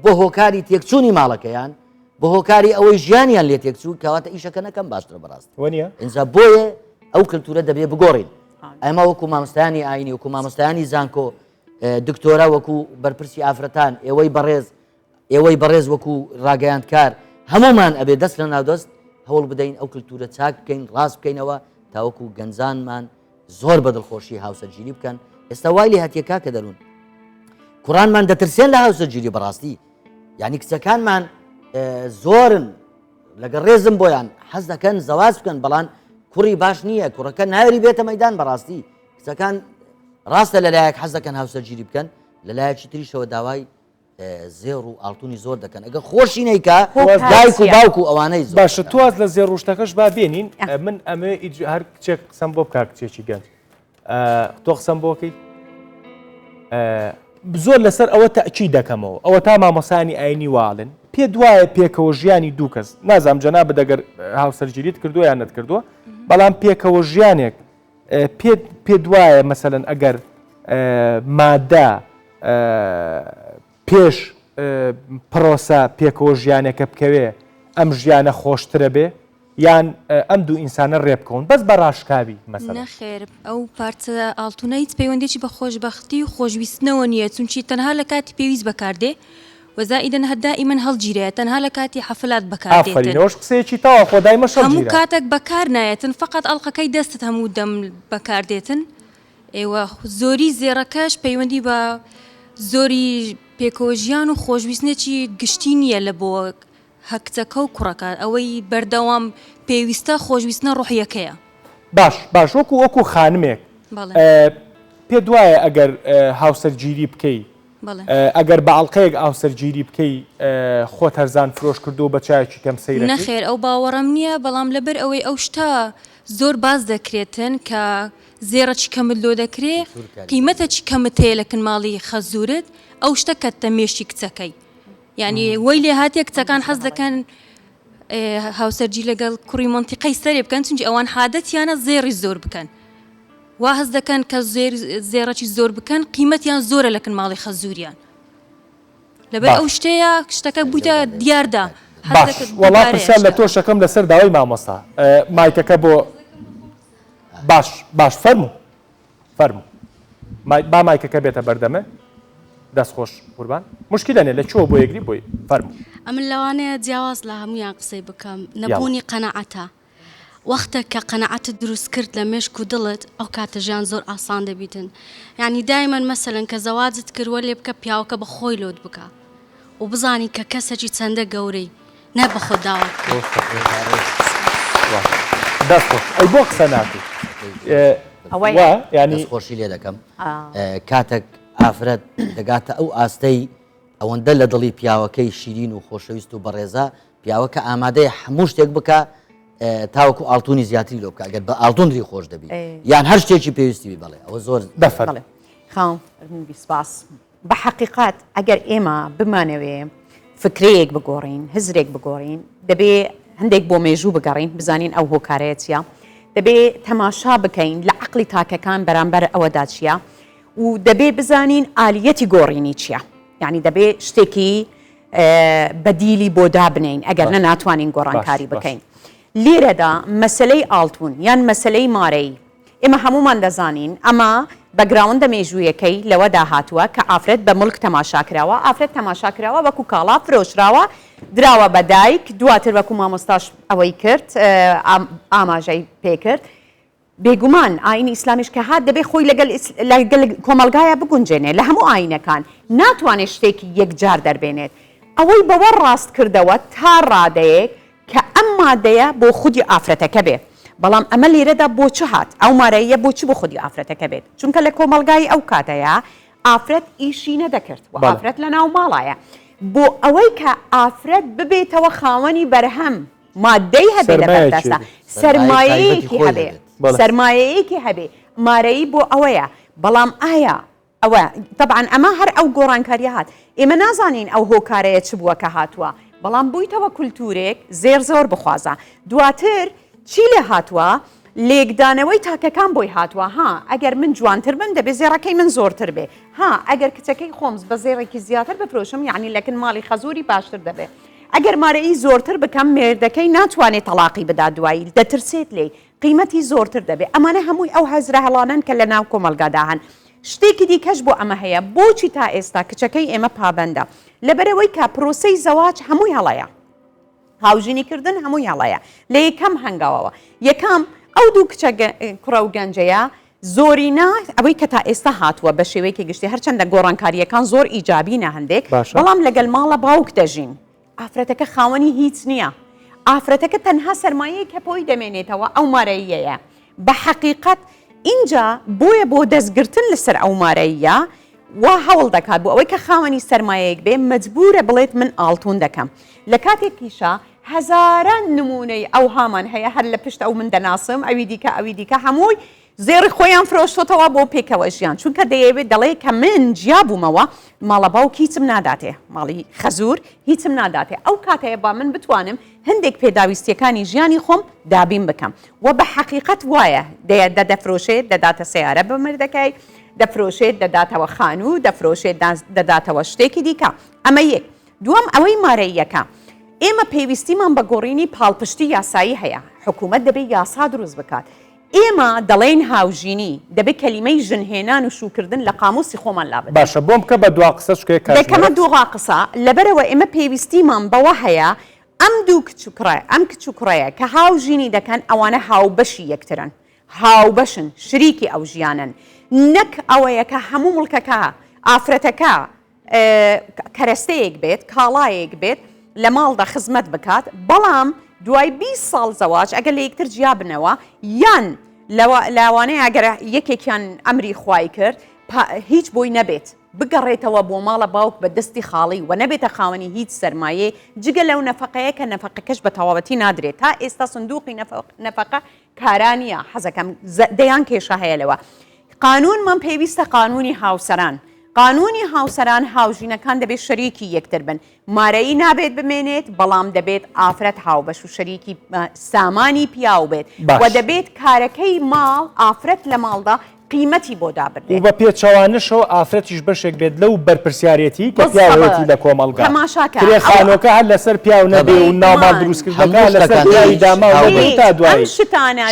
بۆ هۆکاری تێکچوونی ماڵەکەیان بۆ هۆکاری ئەوەی ژیانیان لێ تێکچوو کەواتە ئیشەکە نەکەم باشترە بەڕاست وەنیە ئینجا بۆیە ئەو کللتورە دەبێ بگۆڕین ئەمە وەکو مامۆستایانی ئاینی وەکو مامۆستایانی زانکۆ دکتۆرا وەکو بەرپرسی ئافرەتان ئێوەی بەڕێز ئێوەی بەڕێز وەکو ڕاگەیاندکار هەمومان ئەبێ دەست لە ناودەست هەوڵ بدەین ئەو کللتورە چاک بکەین ڕاست بکەینەوە تاوەکو گەنجانمان زۆر بە دڵخۆشی هاوسەرگیری بکەن ئێستا وای لێ هاتیە کاکە دەروون کوڕانمان دەترسێن لە هاوسەرگیری بەڕاستی یعنی کچەکانمان زۆرن لەگە ڕێزم بۆیان حەز دەکەن زەواز بکەن بەڵام کوڕی باش نییە کوڕەکە ناوی بێتە مەدان بەڕاستی کچەکان ڕاستە لەلایەک حەز دەکەن هاوسەرگیری بکەن لەلایەکی تریشەوە داوای زێڕ و ئاڵتونی زۆر دەکەن ئەگە خۆشی نیکا دایک و باوک و ئەوانەی زۆر باشە تواز لە زێڕ شتەکەش با بێنین من ئەمێ هەر کچێک قسەم بۆ بکە کچێکی گەنج تۆ قسەم بۆکەی زۆر لەسەر ئەوە تەکی دەکەمەوە ئەوە تا مامۆسانی ئاینی واڵن پێ دوایە پێکەوە ژیانی دوو کەس نازام جەنا بدەگەر هاوسەرگیریت کردووە یان نەتکردووە بەڵام پێکەوە ژیانێک پێت پێت وایە مەسەلەن ئەگەر مادە پێش پرۆسە پێکەوە ژیانێکە بکەوێ ئەم ژیانە خۆشترە بێ یان ئەم دوو ئینسانە ڕێ بکەون بەس بە ڕاشکاوی مەسەلەن. نەخێر ئەو پارچە ئاڵتونە هیچ پەیوەندیەکی بە خۆشبەختی و خۆشویستنەوە نیە چونکی تەنها لە کاتی پێویست بەکاردێ وە زائیدەن هەر دائیمەن هەڵگیرایە تەنها لە کاتی حەفلات بەکار ئافەرین دێتن. ئەوەش قسەیەکی تەواو خۆ دایمە هەموو شەڵگیرە. کاتەک بەکار نایەتن فەقەت ئەڵقەکەی دەستت هەموو دەم بەکار دێتن ئێوە زۆری زێڕەکەش پەیوەندی بە زۆری پێکەوە ژیان و خۆشویستنێکی گشتی نییە لە بۆ هە کچەکە و کوڕەکە ئەوەی بەردەوام پێویستە خۆشویستنە ڕۆحیەکەیە. باش باش وەکو وەکو خانمێک بەڵێ. پێت وایە ئەگەر هاوسەرگیری بکەی ئەگەر بە ئەڵقەیەک ئاوسەرگیری بکەی خۆت هەرزان فرۆش کردووە بە چایەکی کەم سەیرەکەی؟ نەخێر ئەو باوەڕەم نییە بەڵام لەبەر ئەوەی ئەو شتە زۆر باس دەکرێتن کە زێڕەکی کەمت لۆ دەکرێ قیمەتەکی کەمت هەیە لە کن ماڵی خەزورت ئەو شتە کەتتە مێشکی کچەکەی یعنی وەی لێ هاتیە کچەکان حەز دەکەن هاوسەرگیری لەگەڵ کوڕی مەنتیقەی سەرێ بکەن چونکی ئەوان حادەتیانە زێڕی زۆر بکەن وا هەست دەکەن کە زێڕەکی زۆر بکەن قیمەتیان زۆرە لە کن ماڵی خەزوریان لەبەر ئەو شتەیە شتەکە بوویتە دیاردا باش وەڵا پرسیار لە تۆ شەکەم لەسەر داوای مامۆستا مایکەکە بۆ باش باش فەرموو فەرموو با مایکەکە بێتە بەردەمێ دەست خۆش قوربان مشکلە نێ لە کوێوە بۆ یەگری بۆی فەرموو. ئەمن لەوانەیە جیاواز لە هەموویان قسەی بکەم نەبوونی قەناعەتە وەختێک کە قەناعەتت دروست کرد لە مێشک و دڵت ئەو کاتە ژیان زۆر ئاسان دەبیتن یانی دایمەن مەسەلەن کە زەواجت کرد وەلێ بکە پیاوەکە بە خۆی لۆت بکا و بزانی کە کەسەکی چەندە گەورەی نە بە خۆت داوا بکەی. دەست خۆش ئەی بۆ قسە ناکەی وا یانی. دەست خۆشی لێ دەکەم کاتێک ئافرەت دەگاتە ئەو ئاستەی ئەوەندە لە دڵی پیاوەکەی شیرین و خۆشەویست و بەڕێزە پیاوەکە ئامادەیە هەموو شتێک بکە تاوەکو ئاڵتونی زیاتری لۆ بکە گەر بە ئاڵتون دری خۆش دەبی یان هەر شتێکی پێویستی بی بەڵێ ئەوە زۆر دەفەر خاوم سپاس بە حەقیقەت ئەگەر ئێمە بمانەوێ فکرەیەک بگۆڕین، هزرێک بگۆڕین، دەبێ هەندێک بۆ مێژوو بگەڕین بزانین ئەو هۆکارەیە چییە، دەبێ تەماشا بکەین لە عەقڵی تاکەکان بەرامبەر ئەوەدا چییە و دەبێ بزانین ئالیەتی گۆڕینی چییە. یعنی دەبێ شتێکی بەدیلی بۆ دابنێین ئەگەر نە ناتوانین گۆڕانکاری بکەین. لێرەدا مەسەلەی ئاڵتون یان مەسەلەی مارەیی ئێمە هەموومان دەزانین ئەمە بەگراوندە مێژوویەکەی لەوەدا هاتووە کە ئافرەت بە موڵک تەماشا کراوە، ئافرەت تەماشا کراوە وەکو کاڵا فرۆشراوە دراوە بە دایک، دواتر وەکو مامۆستاش ئەوەی کرد ئاماژەی پێکرد، بێگومان ئاینی ئیسلامیش کە هات دەبێ خۆی لەگەل لەگەل کۆمەڵگایا بگونجێنێ لە هەموو ئاینەکان ناتوانێت شتێکی یەکجار دەربێنێت ئەوەی بەوە ڕاست کردەوە تا ڕادەیەک کە ئەم مادەیە بۆ خودی ئافرەتەکە بێ. بەڵام ئەمە لێرەدا بۆ چ هات؟ ئەو مارەییە بۆ چ بۆ خودی ئافرەتەکە بێت؟ چونکە لە کۆمەڵگای ئەو کاتەیا ئافرەت ئیشی نەدەکرد و ئافرەت لە ناو ماڵایە. بۆ ئەوەی کە ئافرەت ببێتەوە خاوەنی بەرهەم، ماددەی هەبێ لە بەردەستا، سەرمایەیەکی هەبێ، سەرمایەیەکی هەبێ، مارەیی بۆ ئەوەیە. بەڵام ئایا ئەوە تەبعەن ئەمە هەر ئەو گۆڕانکاریە هات ئێمە نازانین ئەو هۆکارەیە چ بووە کە هاتووە بەڵام بوویتەوە کولتورێک زێر زۆر بخوازە دواتر چی لێ هاتووە لێکدانەوەی تاکەکان بۆی هاتووە ها ئەگەر من جوانتر بم دەبێ زێڕەکەی من زۆرتر بێ ها ئەگەر کچەکەی خۆمز بە زێڕێکی زیاتر بفرۆشم یعنی لەکن ماڵی خەزوری باشتر دەبێ ئەگەر مارەیی زۆرتر بکەم مێردەکەی ناتوانێت تەڵاقی بدات دوایی دەترسێت لێی قیمەتی زۆرتر دەبێت. ئەمانە هەمووی ئەو هزرە هەڵانەن کە لە ناو کۆمەڵگادا هەن. شتێکی دیکەش بۆ ئەمە هەیە، بۆچی تا ئێستا کچەکەی ئێمە پابەندە؟ لەبەرئەوەی کە پرۆسەی زەواج هەمووی هەڵەیە. هاوژینی کردن هەمووی هەڵەیە. لە یەکەم هەنگاوەوە. یەکەم، ئەو دوو کچە کوڕە و گەنجەیە زۆرینە ئەوەی کە تا ئێستا هاتووە بە شێوەیەکی گشتی هەرچەندە گۆڕانکارییەکان زۆر ئیجابینە هەندێک، بەڵام لەگەل ماڵە باوک دەژین. ئافرەتەکە خاوەنی هیچ نییە، ئافرەتەکە تەنها سەرمایەی کە بۆی دەمێنێتەوە ئەو مارەییەیە بە حەقیقەت، ئینجا بۆیە بۆ دەستگرتن لەسەر ئەو مارەییە وا هەوڵ دەکات بۆ ئەوەی کە خاوەنی سەرمایەیەک بێ مەجبورە بڵێت من ئاڵتون دەکەم، لە کاتێکیشا هەزاران نمونەی ئەوهامان هەیە هەر لە پشت ئەو من دەناسم ئەوی دیکە ئەوی دیکە هەمووی زێڕی خۆیان فرۆشتۆتەوە بۆ پێکەوە ژیان چونکە دەیەوێت دەڵێ کە من جیا بوومەوە ماڵە باوک هیچم ناداتێ ماڵی خەزور هیچم ناداتێ ئەو کاتەیە با من بتوانم هەندێک پێداویستیەکانی ژیانی خۆم دابین بکەم و بە حەقیقەت وایە دەیە دە دەفرۆشێت دەداتە سەیارە بە مردەکەی دەفرۆشێت دەداتەوە خانوو دەفرۆشێت دەداتەوە شتێکی دیکە ئەمە یەک دووەم ئەوەی مارەییەکە ئێمە پێویستیمان بە گۆڕینی پاڵپشتی یاسایی هەیە حکوومەت دەبێت یاسا دروست بکات ئێمە دەڵێین هاوژینی، دەبێ کەلیمەی ژن هێنان و شووکردن لە قامووسی خۆمان لابدەین. باشە بۆم بکە بە دوا قسە چونکە یەک کاتژمێرە. دەکەمە دوا قسە، لەبەرئەوە ئێمە پێویستیمان بەوە هەیە ئەم دوو کچ و کوڕە، ئەم کچ و کوڕەیە کە هاوژینی دەکەن ئەوانە هاوبەشی یەکترن، هاوبەشن، شریکی ئەو ژیانەن، نەک ئەوەیە کە هەموو موڵکەکە ئافرەتەکە کەرەستەیەک بێت، کاڵایەک بێت لە ماڵدا خزمەت بکات، بەڵام دوای 20 ساڵ زەواج ئەگەر لە یەکتر جیا بنەوە یان لەوانەیە ئەگەر یەکێکیان ئەمری خوای کرد هیچ بۆی نەبێت بگەڕێتەوە بۆ ماڵە باوک بە دەستی خاڵی و نەبێتە خاوەنی هیچ سەرمایەیەک جگە لەو نەفەقەیە کە نەفەقەکەش بە تەواوەتی نادرێت تا ئێستا سندوقی نەفەقە کارا نییە حەزەکەم دەیان کێشە هەیە لەوە قانونمان پێویستە قانونی هاوسەران قانونی هاوسەران هاوژینەکان دەبێت شەریکی یەکتر بن مارەیی نابێت بمێنێت بەڵام دەبێت ئافرەت هاوبەش و شەریکی سامانی پیاو بێت و دەبێت کارەکەی ماڵ ئافرەت لە ماڵدا قیمەتی بۆ دابنرێت. و بە پێچەوانەشەوە ئافرەتیش بەشێک بێت لەو بەرپرسیارێتی کە پیاو هەیەتی لە کۆمەڵگا. تەماشاکە کرێ خانۆکە هەر لەسەر پیاو نەبێ و ناوماڵ دروستکردنەکە هەر لەسەر پیاوی داماو نەبێ و تا دوایی.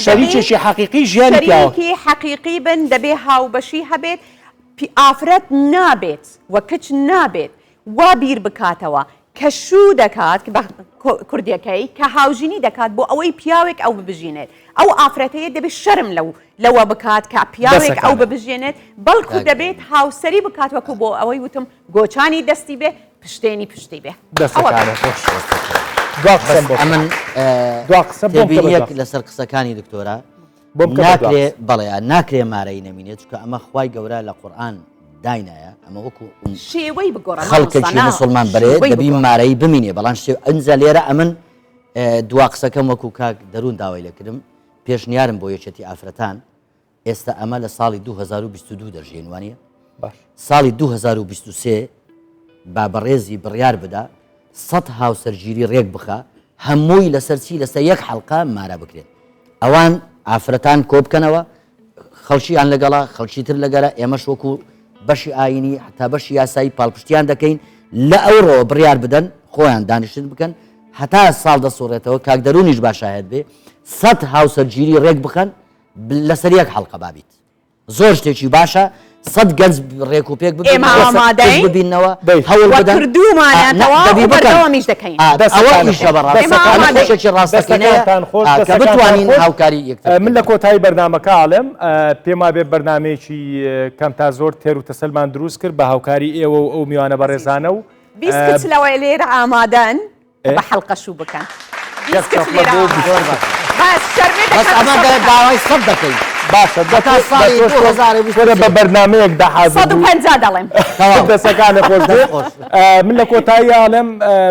شەریکێکی حەقیقی ژیانی پیاوە. شەریکی حەقیقی بن دەبێ هاوبەشی هەبێت، ئافرەت نابێت و کچ نابێت وا بیر بکاتەوە کە شوو دەکات بە کوردیەکەی کە هاوژینی دەکات بۆ ئەوەی پیاوێک ئەو ببژینێت ئەو ئافرەتەیە دەبێت شەرم لەو لەوە بکات کە پیاوێک ئەو ببژێنێت بەڵکو دەبێت هاوسەری بکات وەکو بۆ ئەوەی وتم گۆچانی دەستی بێ پشتێنی پشتی بێ ئەمن تێبینیەک لەسەر قسەکانی دکتۆرە ناکرێ بەڵێ ناکرێ مارەی نەمینێت چونکە ئەمە خوای گەورە لە قورئان داینایە ئەمە وەکو شێوەی بگۆڕە خەڵکێکی مسلمان بەرێ دەبی مارەی بمینێ بەڵام شێ ئەنجا لێرە ئەمن دوا قسەکەم وەکو کاک دەروون داوای لەکردم پێشنیارم بۆ یەکێتی ئافرەتان ئێستا ئەمە لە ساڵی 2022 دەژێن وانە ساڵی 2023 با بەڕێزی بڕیار بدا سەد هاوسەرگیری ڕێک بخا هەمووی لەسەر چی لەسەر یەک حەڵقە مارە بکرێن ئەوان ئافرەتان کۆبکەنەوە خەڵکیان لەگەڵا خەڵکی تر لەگەرە ئێمەش وەکو بەشی ئاینی حتا بەشی یاسایی پاڵپشتیان دەکەین لە ئەوڕۆوە بڕیار بدەن خۆیان دانیشتن بکەن هەتا ساڵ دەسوڕێتەوە کاک دەرونیش باشاهێت بێ سەد هاوسەرگیری ڕێک بخەن لەسەر یەک حەڵقە بابیت زۆر شتێکی باشە سەد گەنج ڕێک و پێک ئێمە ئامادەین ببینەوە هەوڵ و بدەن کردوومانەتەوە ئا، دەبی و بکەن. بەردەوامیش دەکەین. ئا، ئەوە ئیشە بەڕاست ئێمە ئامادەین. ئەمە شتێکی ڕاستەقینەیە دەستەکانتان خۆش، ئا، کە دەستەکانتان بتوانین خۆش. هاوکاری یەکتر من لە بکەین. کۆتایی بەرنامەکە ئەڵێم پێم وابێ بەرنامەیەکی کەم تا زۆر تێر و تەسەلمان دروست کرد بە هاوکاری ئێوە و ئەو میوانە بەڕێزانە و 20 کچ لەوە لێرە ئامادەن بە حەڵقە شوو بکەن. 20 کچ لێرە ئامادەن. بەس شەرمێ بەس دەکات ئەمە سەد داوای سەد دەکەین. باشە هەتا ساڵی 2023. بە بەرنمەیەک دا حازر بوو. 150 دەڵێم. تەواو. دەسەکانە خۆش بێ. دەست خۆش. من لە کۆتایی ئاڵێم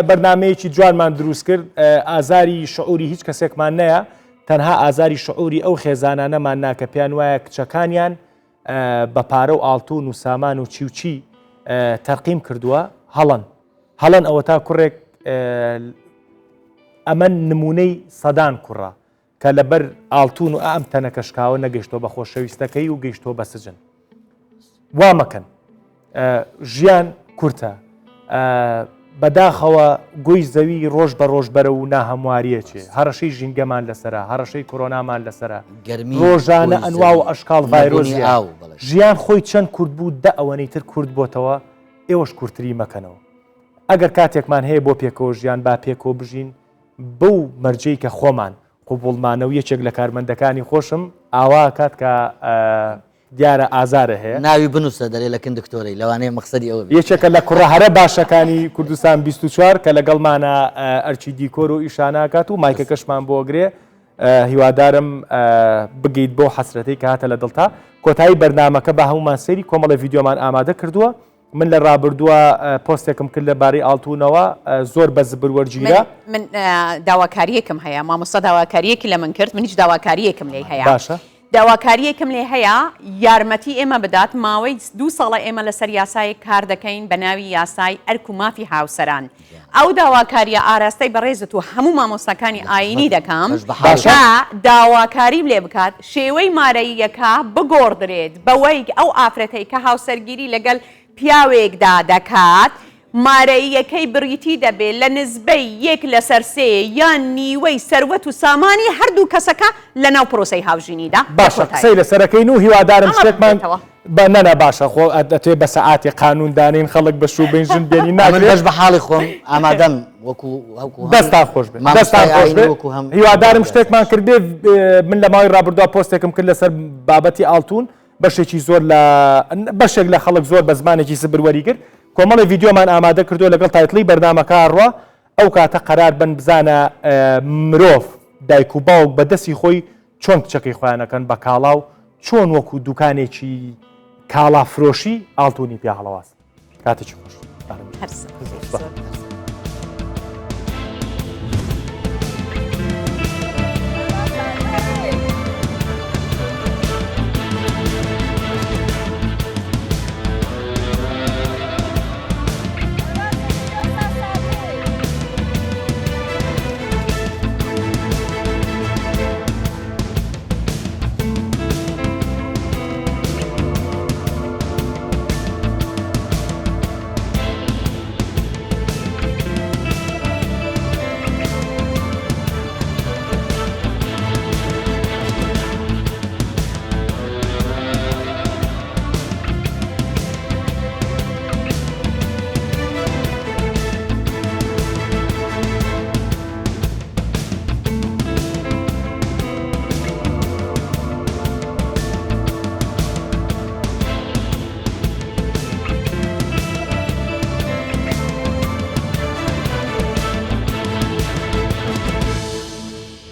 بەرنمەیەکی جوانمان دروست کرد ئازاری شعوری هیچ کەسێکمان نەیە تەنها ئازاری شعوری ئەو خێزانانەمان نا کە پێیان وایە کچەکانیان بە پارە و ئاڵتون و سامان و چی و چی تەرقیم کردووە هەڵەن هەڵەن ئەوەتا کوڕێک ئەمە نمونەی سەدان کوڕە کە لەبەر ئاڵتون و ئەم تەنەکە شکاوە نەگەیشتۆ بە خۆشەویستەکەی و گەیشتۆ بە سجن وا مەکەن ژیان کورتە بەداخەوە گۆی زەوی ڕۆژ بە ڕۆژ بەرە و ناهەمواریە چێ هەڕەشەی ژینگەمان لەسرە هەڕەشەی کۆرۆنامان لەسرە گەرمی ڕۆژانە گۆی ئەنوا و زەوی، ئەشکاڵ نەبوونی ڤایرۆزیە ئاو، بەڵێ. ژیان خۆی چەند کورت بوو دە ئەوەنەی تر کورت بۆتەوە ئێوەش کورتری مەکەنەوە ئەگەر کاتێکمان هەیە بۆ پێکەوە ژیان با پێکەوە بژین بەو مەرجەی کە خۆمان قبوڵمانە و یەکێک لە کارمەندەکانی خۆشم ئاوا کات کە دیارە ئازارە هەیە. ناوی بنوسە دەرێ لە کن دکتۆرەی لەوانەیە مەقسەدی ئەوە بێ. یەکێکە لە کوڕە هەرە باشەکانی کوردستان 24 کە لەگەڵمانە ئەرکی دیکۆر و ئیشانە ئەکات و مایکەکەشمان بۆ ئەگرێ هیوادارم بگەیت بەو حەسرەتەی کە هاتە لە دڵتا کۆتایی بەرنامەکە بە هەمومان سەیری کۆمەڵە ڤیدیۆمان ئامادە کردووە من لە ڕابردووە پۆستێکم کرد لە بارەی ئاڵتونەوە زۆر بە زبر وەرگیرا. من داواکاریەکم هەیە مامۆستا داواکاریەکی لە من کرد منیش داواکاریەکم لێی هەیە. باشە. داواکاریەکم لێ هەیە یارمەتی ئێمە بدات ماوەی دوو ساڵە ئێمە لەسەر یاسایەک کار دەکەین بە ناوی یاسای ئەرک و مافی هاوسەران ئەو داواکاریە ئاراستەی بەڕێزت و هەموو مامۆستاکانی ئاینی دەکەم کە داواکاریم لێ بکات شێوەی مارەییەکە بگۆڕدرێت بەوەی ئەو ئافرەتەی کە هاوسەرگیری لەگەل پیاوێکدا دەکات مارەییەکەی بریتی دەبێت لە نزبەی یەک لەسەر سێ یان نیوەی سەروەت و سامانی هەردوو کەسەکە لەناو پرۆسەی هاوژینیدا. لە باشە کۆتایی. قسەی لەسەرەکەین و هیوادارم ئەمە شتێکمان ببێتەوە. بە نەنا باشە خۆ ئەتوێ بە سەعاتێ قانون دانێین خەڵک بە شوو بین ژن بێنی ئەمن ناکرێ. بەش بە حاڵی خۆم ئامادەم وەکو وەکو هەم دەستان خۆش بێ مامۆستای دەستان خۆش ئاینی بێ وەکو هەم هیوادارم یاسایش. شتێکمان کردبێ من لە ماوەی ڕابردووە پۆستێکم کرد لەسەر بابەتی ئاڵتون بەشێکی زۆر لە بەشێک لە خەڵک زۆر بە زمانێکی زبر وەریگرت کۆمەڵی ڤیدیۆمان ئامادە کردووە لەگەڵ title ی بەرنامەکە ڕوا ئەو کاتە قەرار بن بزانە مرۆڤ دایک و باوک بە دەستی خۆی چۆن کچەکەی خۆیان ئەکەن بە کاڵا و چۆن وەکو دوکانێکی کاڵا فرۆشی ئاڵتونی پیا هەڵەواس کاتێکی خۆش. هەر سەر.